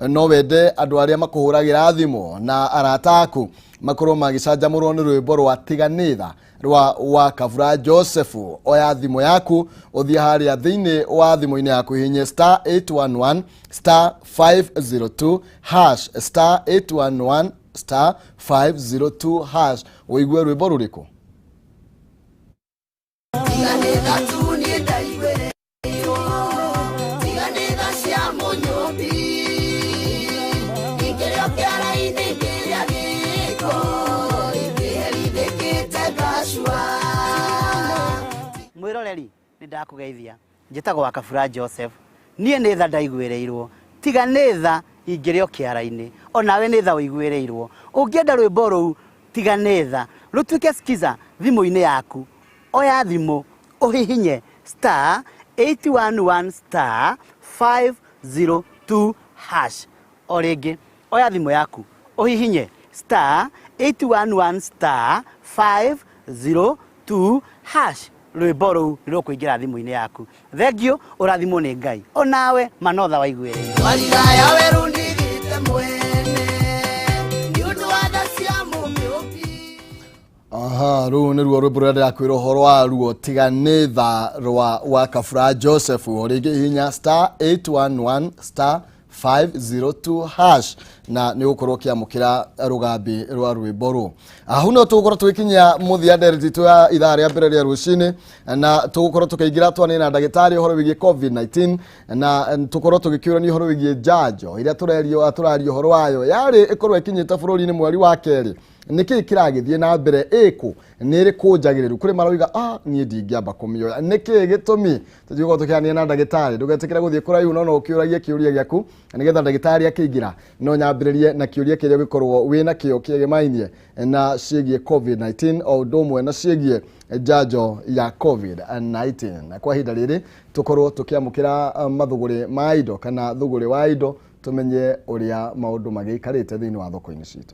No wende andũ arĩa makũhũragĩra thimũ na arata aku makorwo magĩcanjamũrwo nĩ rwĩmbo rwa Tiganĩtha rwa wa Kavura Joseph? Oya thimũ yaku, ũthiĩ harĩa thĩinĩ wa thimũ-inĩ yaku, hihinye *811*502#, *811*502#, ũigue rwĩmbo rũrĩkũ. Tiganĩtha tu niĩ ndaiguĩrĩirwo, tiganĩtha cia mũnyũmbi, ingĩrĩo kĩara-inĩ ngĩrĩa gĩko, ingĩherithĩkĩte ngacua. Mwĩroreri, nĩ ndakũgeithia. Njĩtagwo wa Kabura Joseph. Niĩ nĩ tha ndaiguĩrĩirwo, tiga nĩ tha ingĩrĩ o kĩara-inĩ. Onawe nĩ tha ũiguĩrĩirwo. Ũngĩenda rwĩmbo rũu tiga nĩ tha rũtuĩke skiza thimũ-inĩ yaku, oya thimũ ũhihinye star 811 star 502 hash. O rĩngĩ oya thimũ yaku ũhihinye star 811 star 502 hash, rwĩmbo rũu nĩ rũkũingĩra thimũ-inĩ yaku. Thengiũ, ũrathimwo nĩ Ngai onawe manotha waiguĩrĩire. Warigaya werũ ndigite mwene nĩ ũndũ wa tha cia mũmĩũmbi. Aha, rũu nĩruo rwĩmbo rũrĩa ndĩrakwĩra ũhoro wa ruo tiga nĩ tha rwa wa Kabura Joseph. O rĩngĩ hihinya star 811 star 502 hash na nĩ ũgũkorwo ũkĩamũkĩra rũgambi rwa rwĩmbo rũu. Hau no tũgũkorwo tũgĩkinyia mũthia ndereti itũ ya ithaa rĩa mbere rĩa rũcinĩ, na tũgũkorwo tũkĩingĩra twane na ndagĩtarĩ ũhoro wĩgiĩ COVID-19, na tũkorwo tũgĩkĩũrania ũhoro wĩgiĩ njanjo ĩrĩa tũrerio tũraria ũhoro wayo yarĩ ĩkorwo ĩkinyĩte bũrũri-inĩ mweri wa kerĩ. Nĩkĩĩ kĩragĩthiĩ na mbere, ĩkũ nĩ ĩrĩkũ njagĩrĩru? Kũrĩ marauga niĩ ndingĩamba kũmĩoya, nĩkĩĩ gĩtũmi? Tũthiĩ tũkĩania na ndagĩtarĩ. Ndũgetĩkĩre gũthiĩ kũraihu, no no ũkĩũragie kĩũria gĩaku nĩgetha ndagĩtarĩ akĩingĩra no nyambĩrĩrie na kĩũria kĩrĩa ũgĩkorwo wĩna kĩo kĩegemainie na ciĩgiĩ COVID-19 o ũndũ ũmwe na ciĩgiĩ njanjo ya COVID-19. Na kwa ihinda rĩrĩ tũkorwo tũkĩamũkĩra mathũgũrĩ ma indo kana thũgũrĩ wa indo, tũmenye ũrĩa maũndũ magĩikarĩte thĩinĩ wa thoko-inĩ citũ.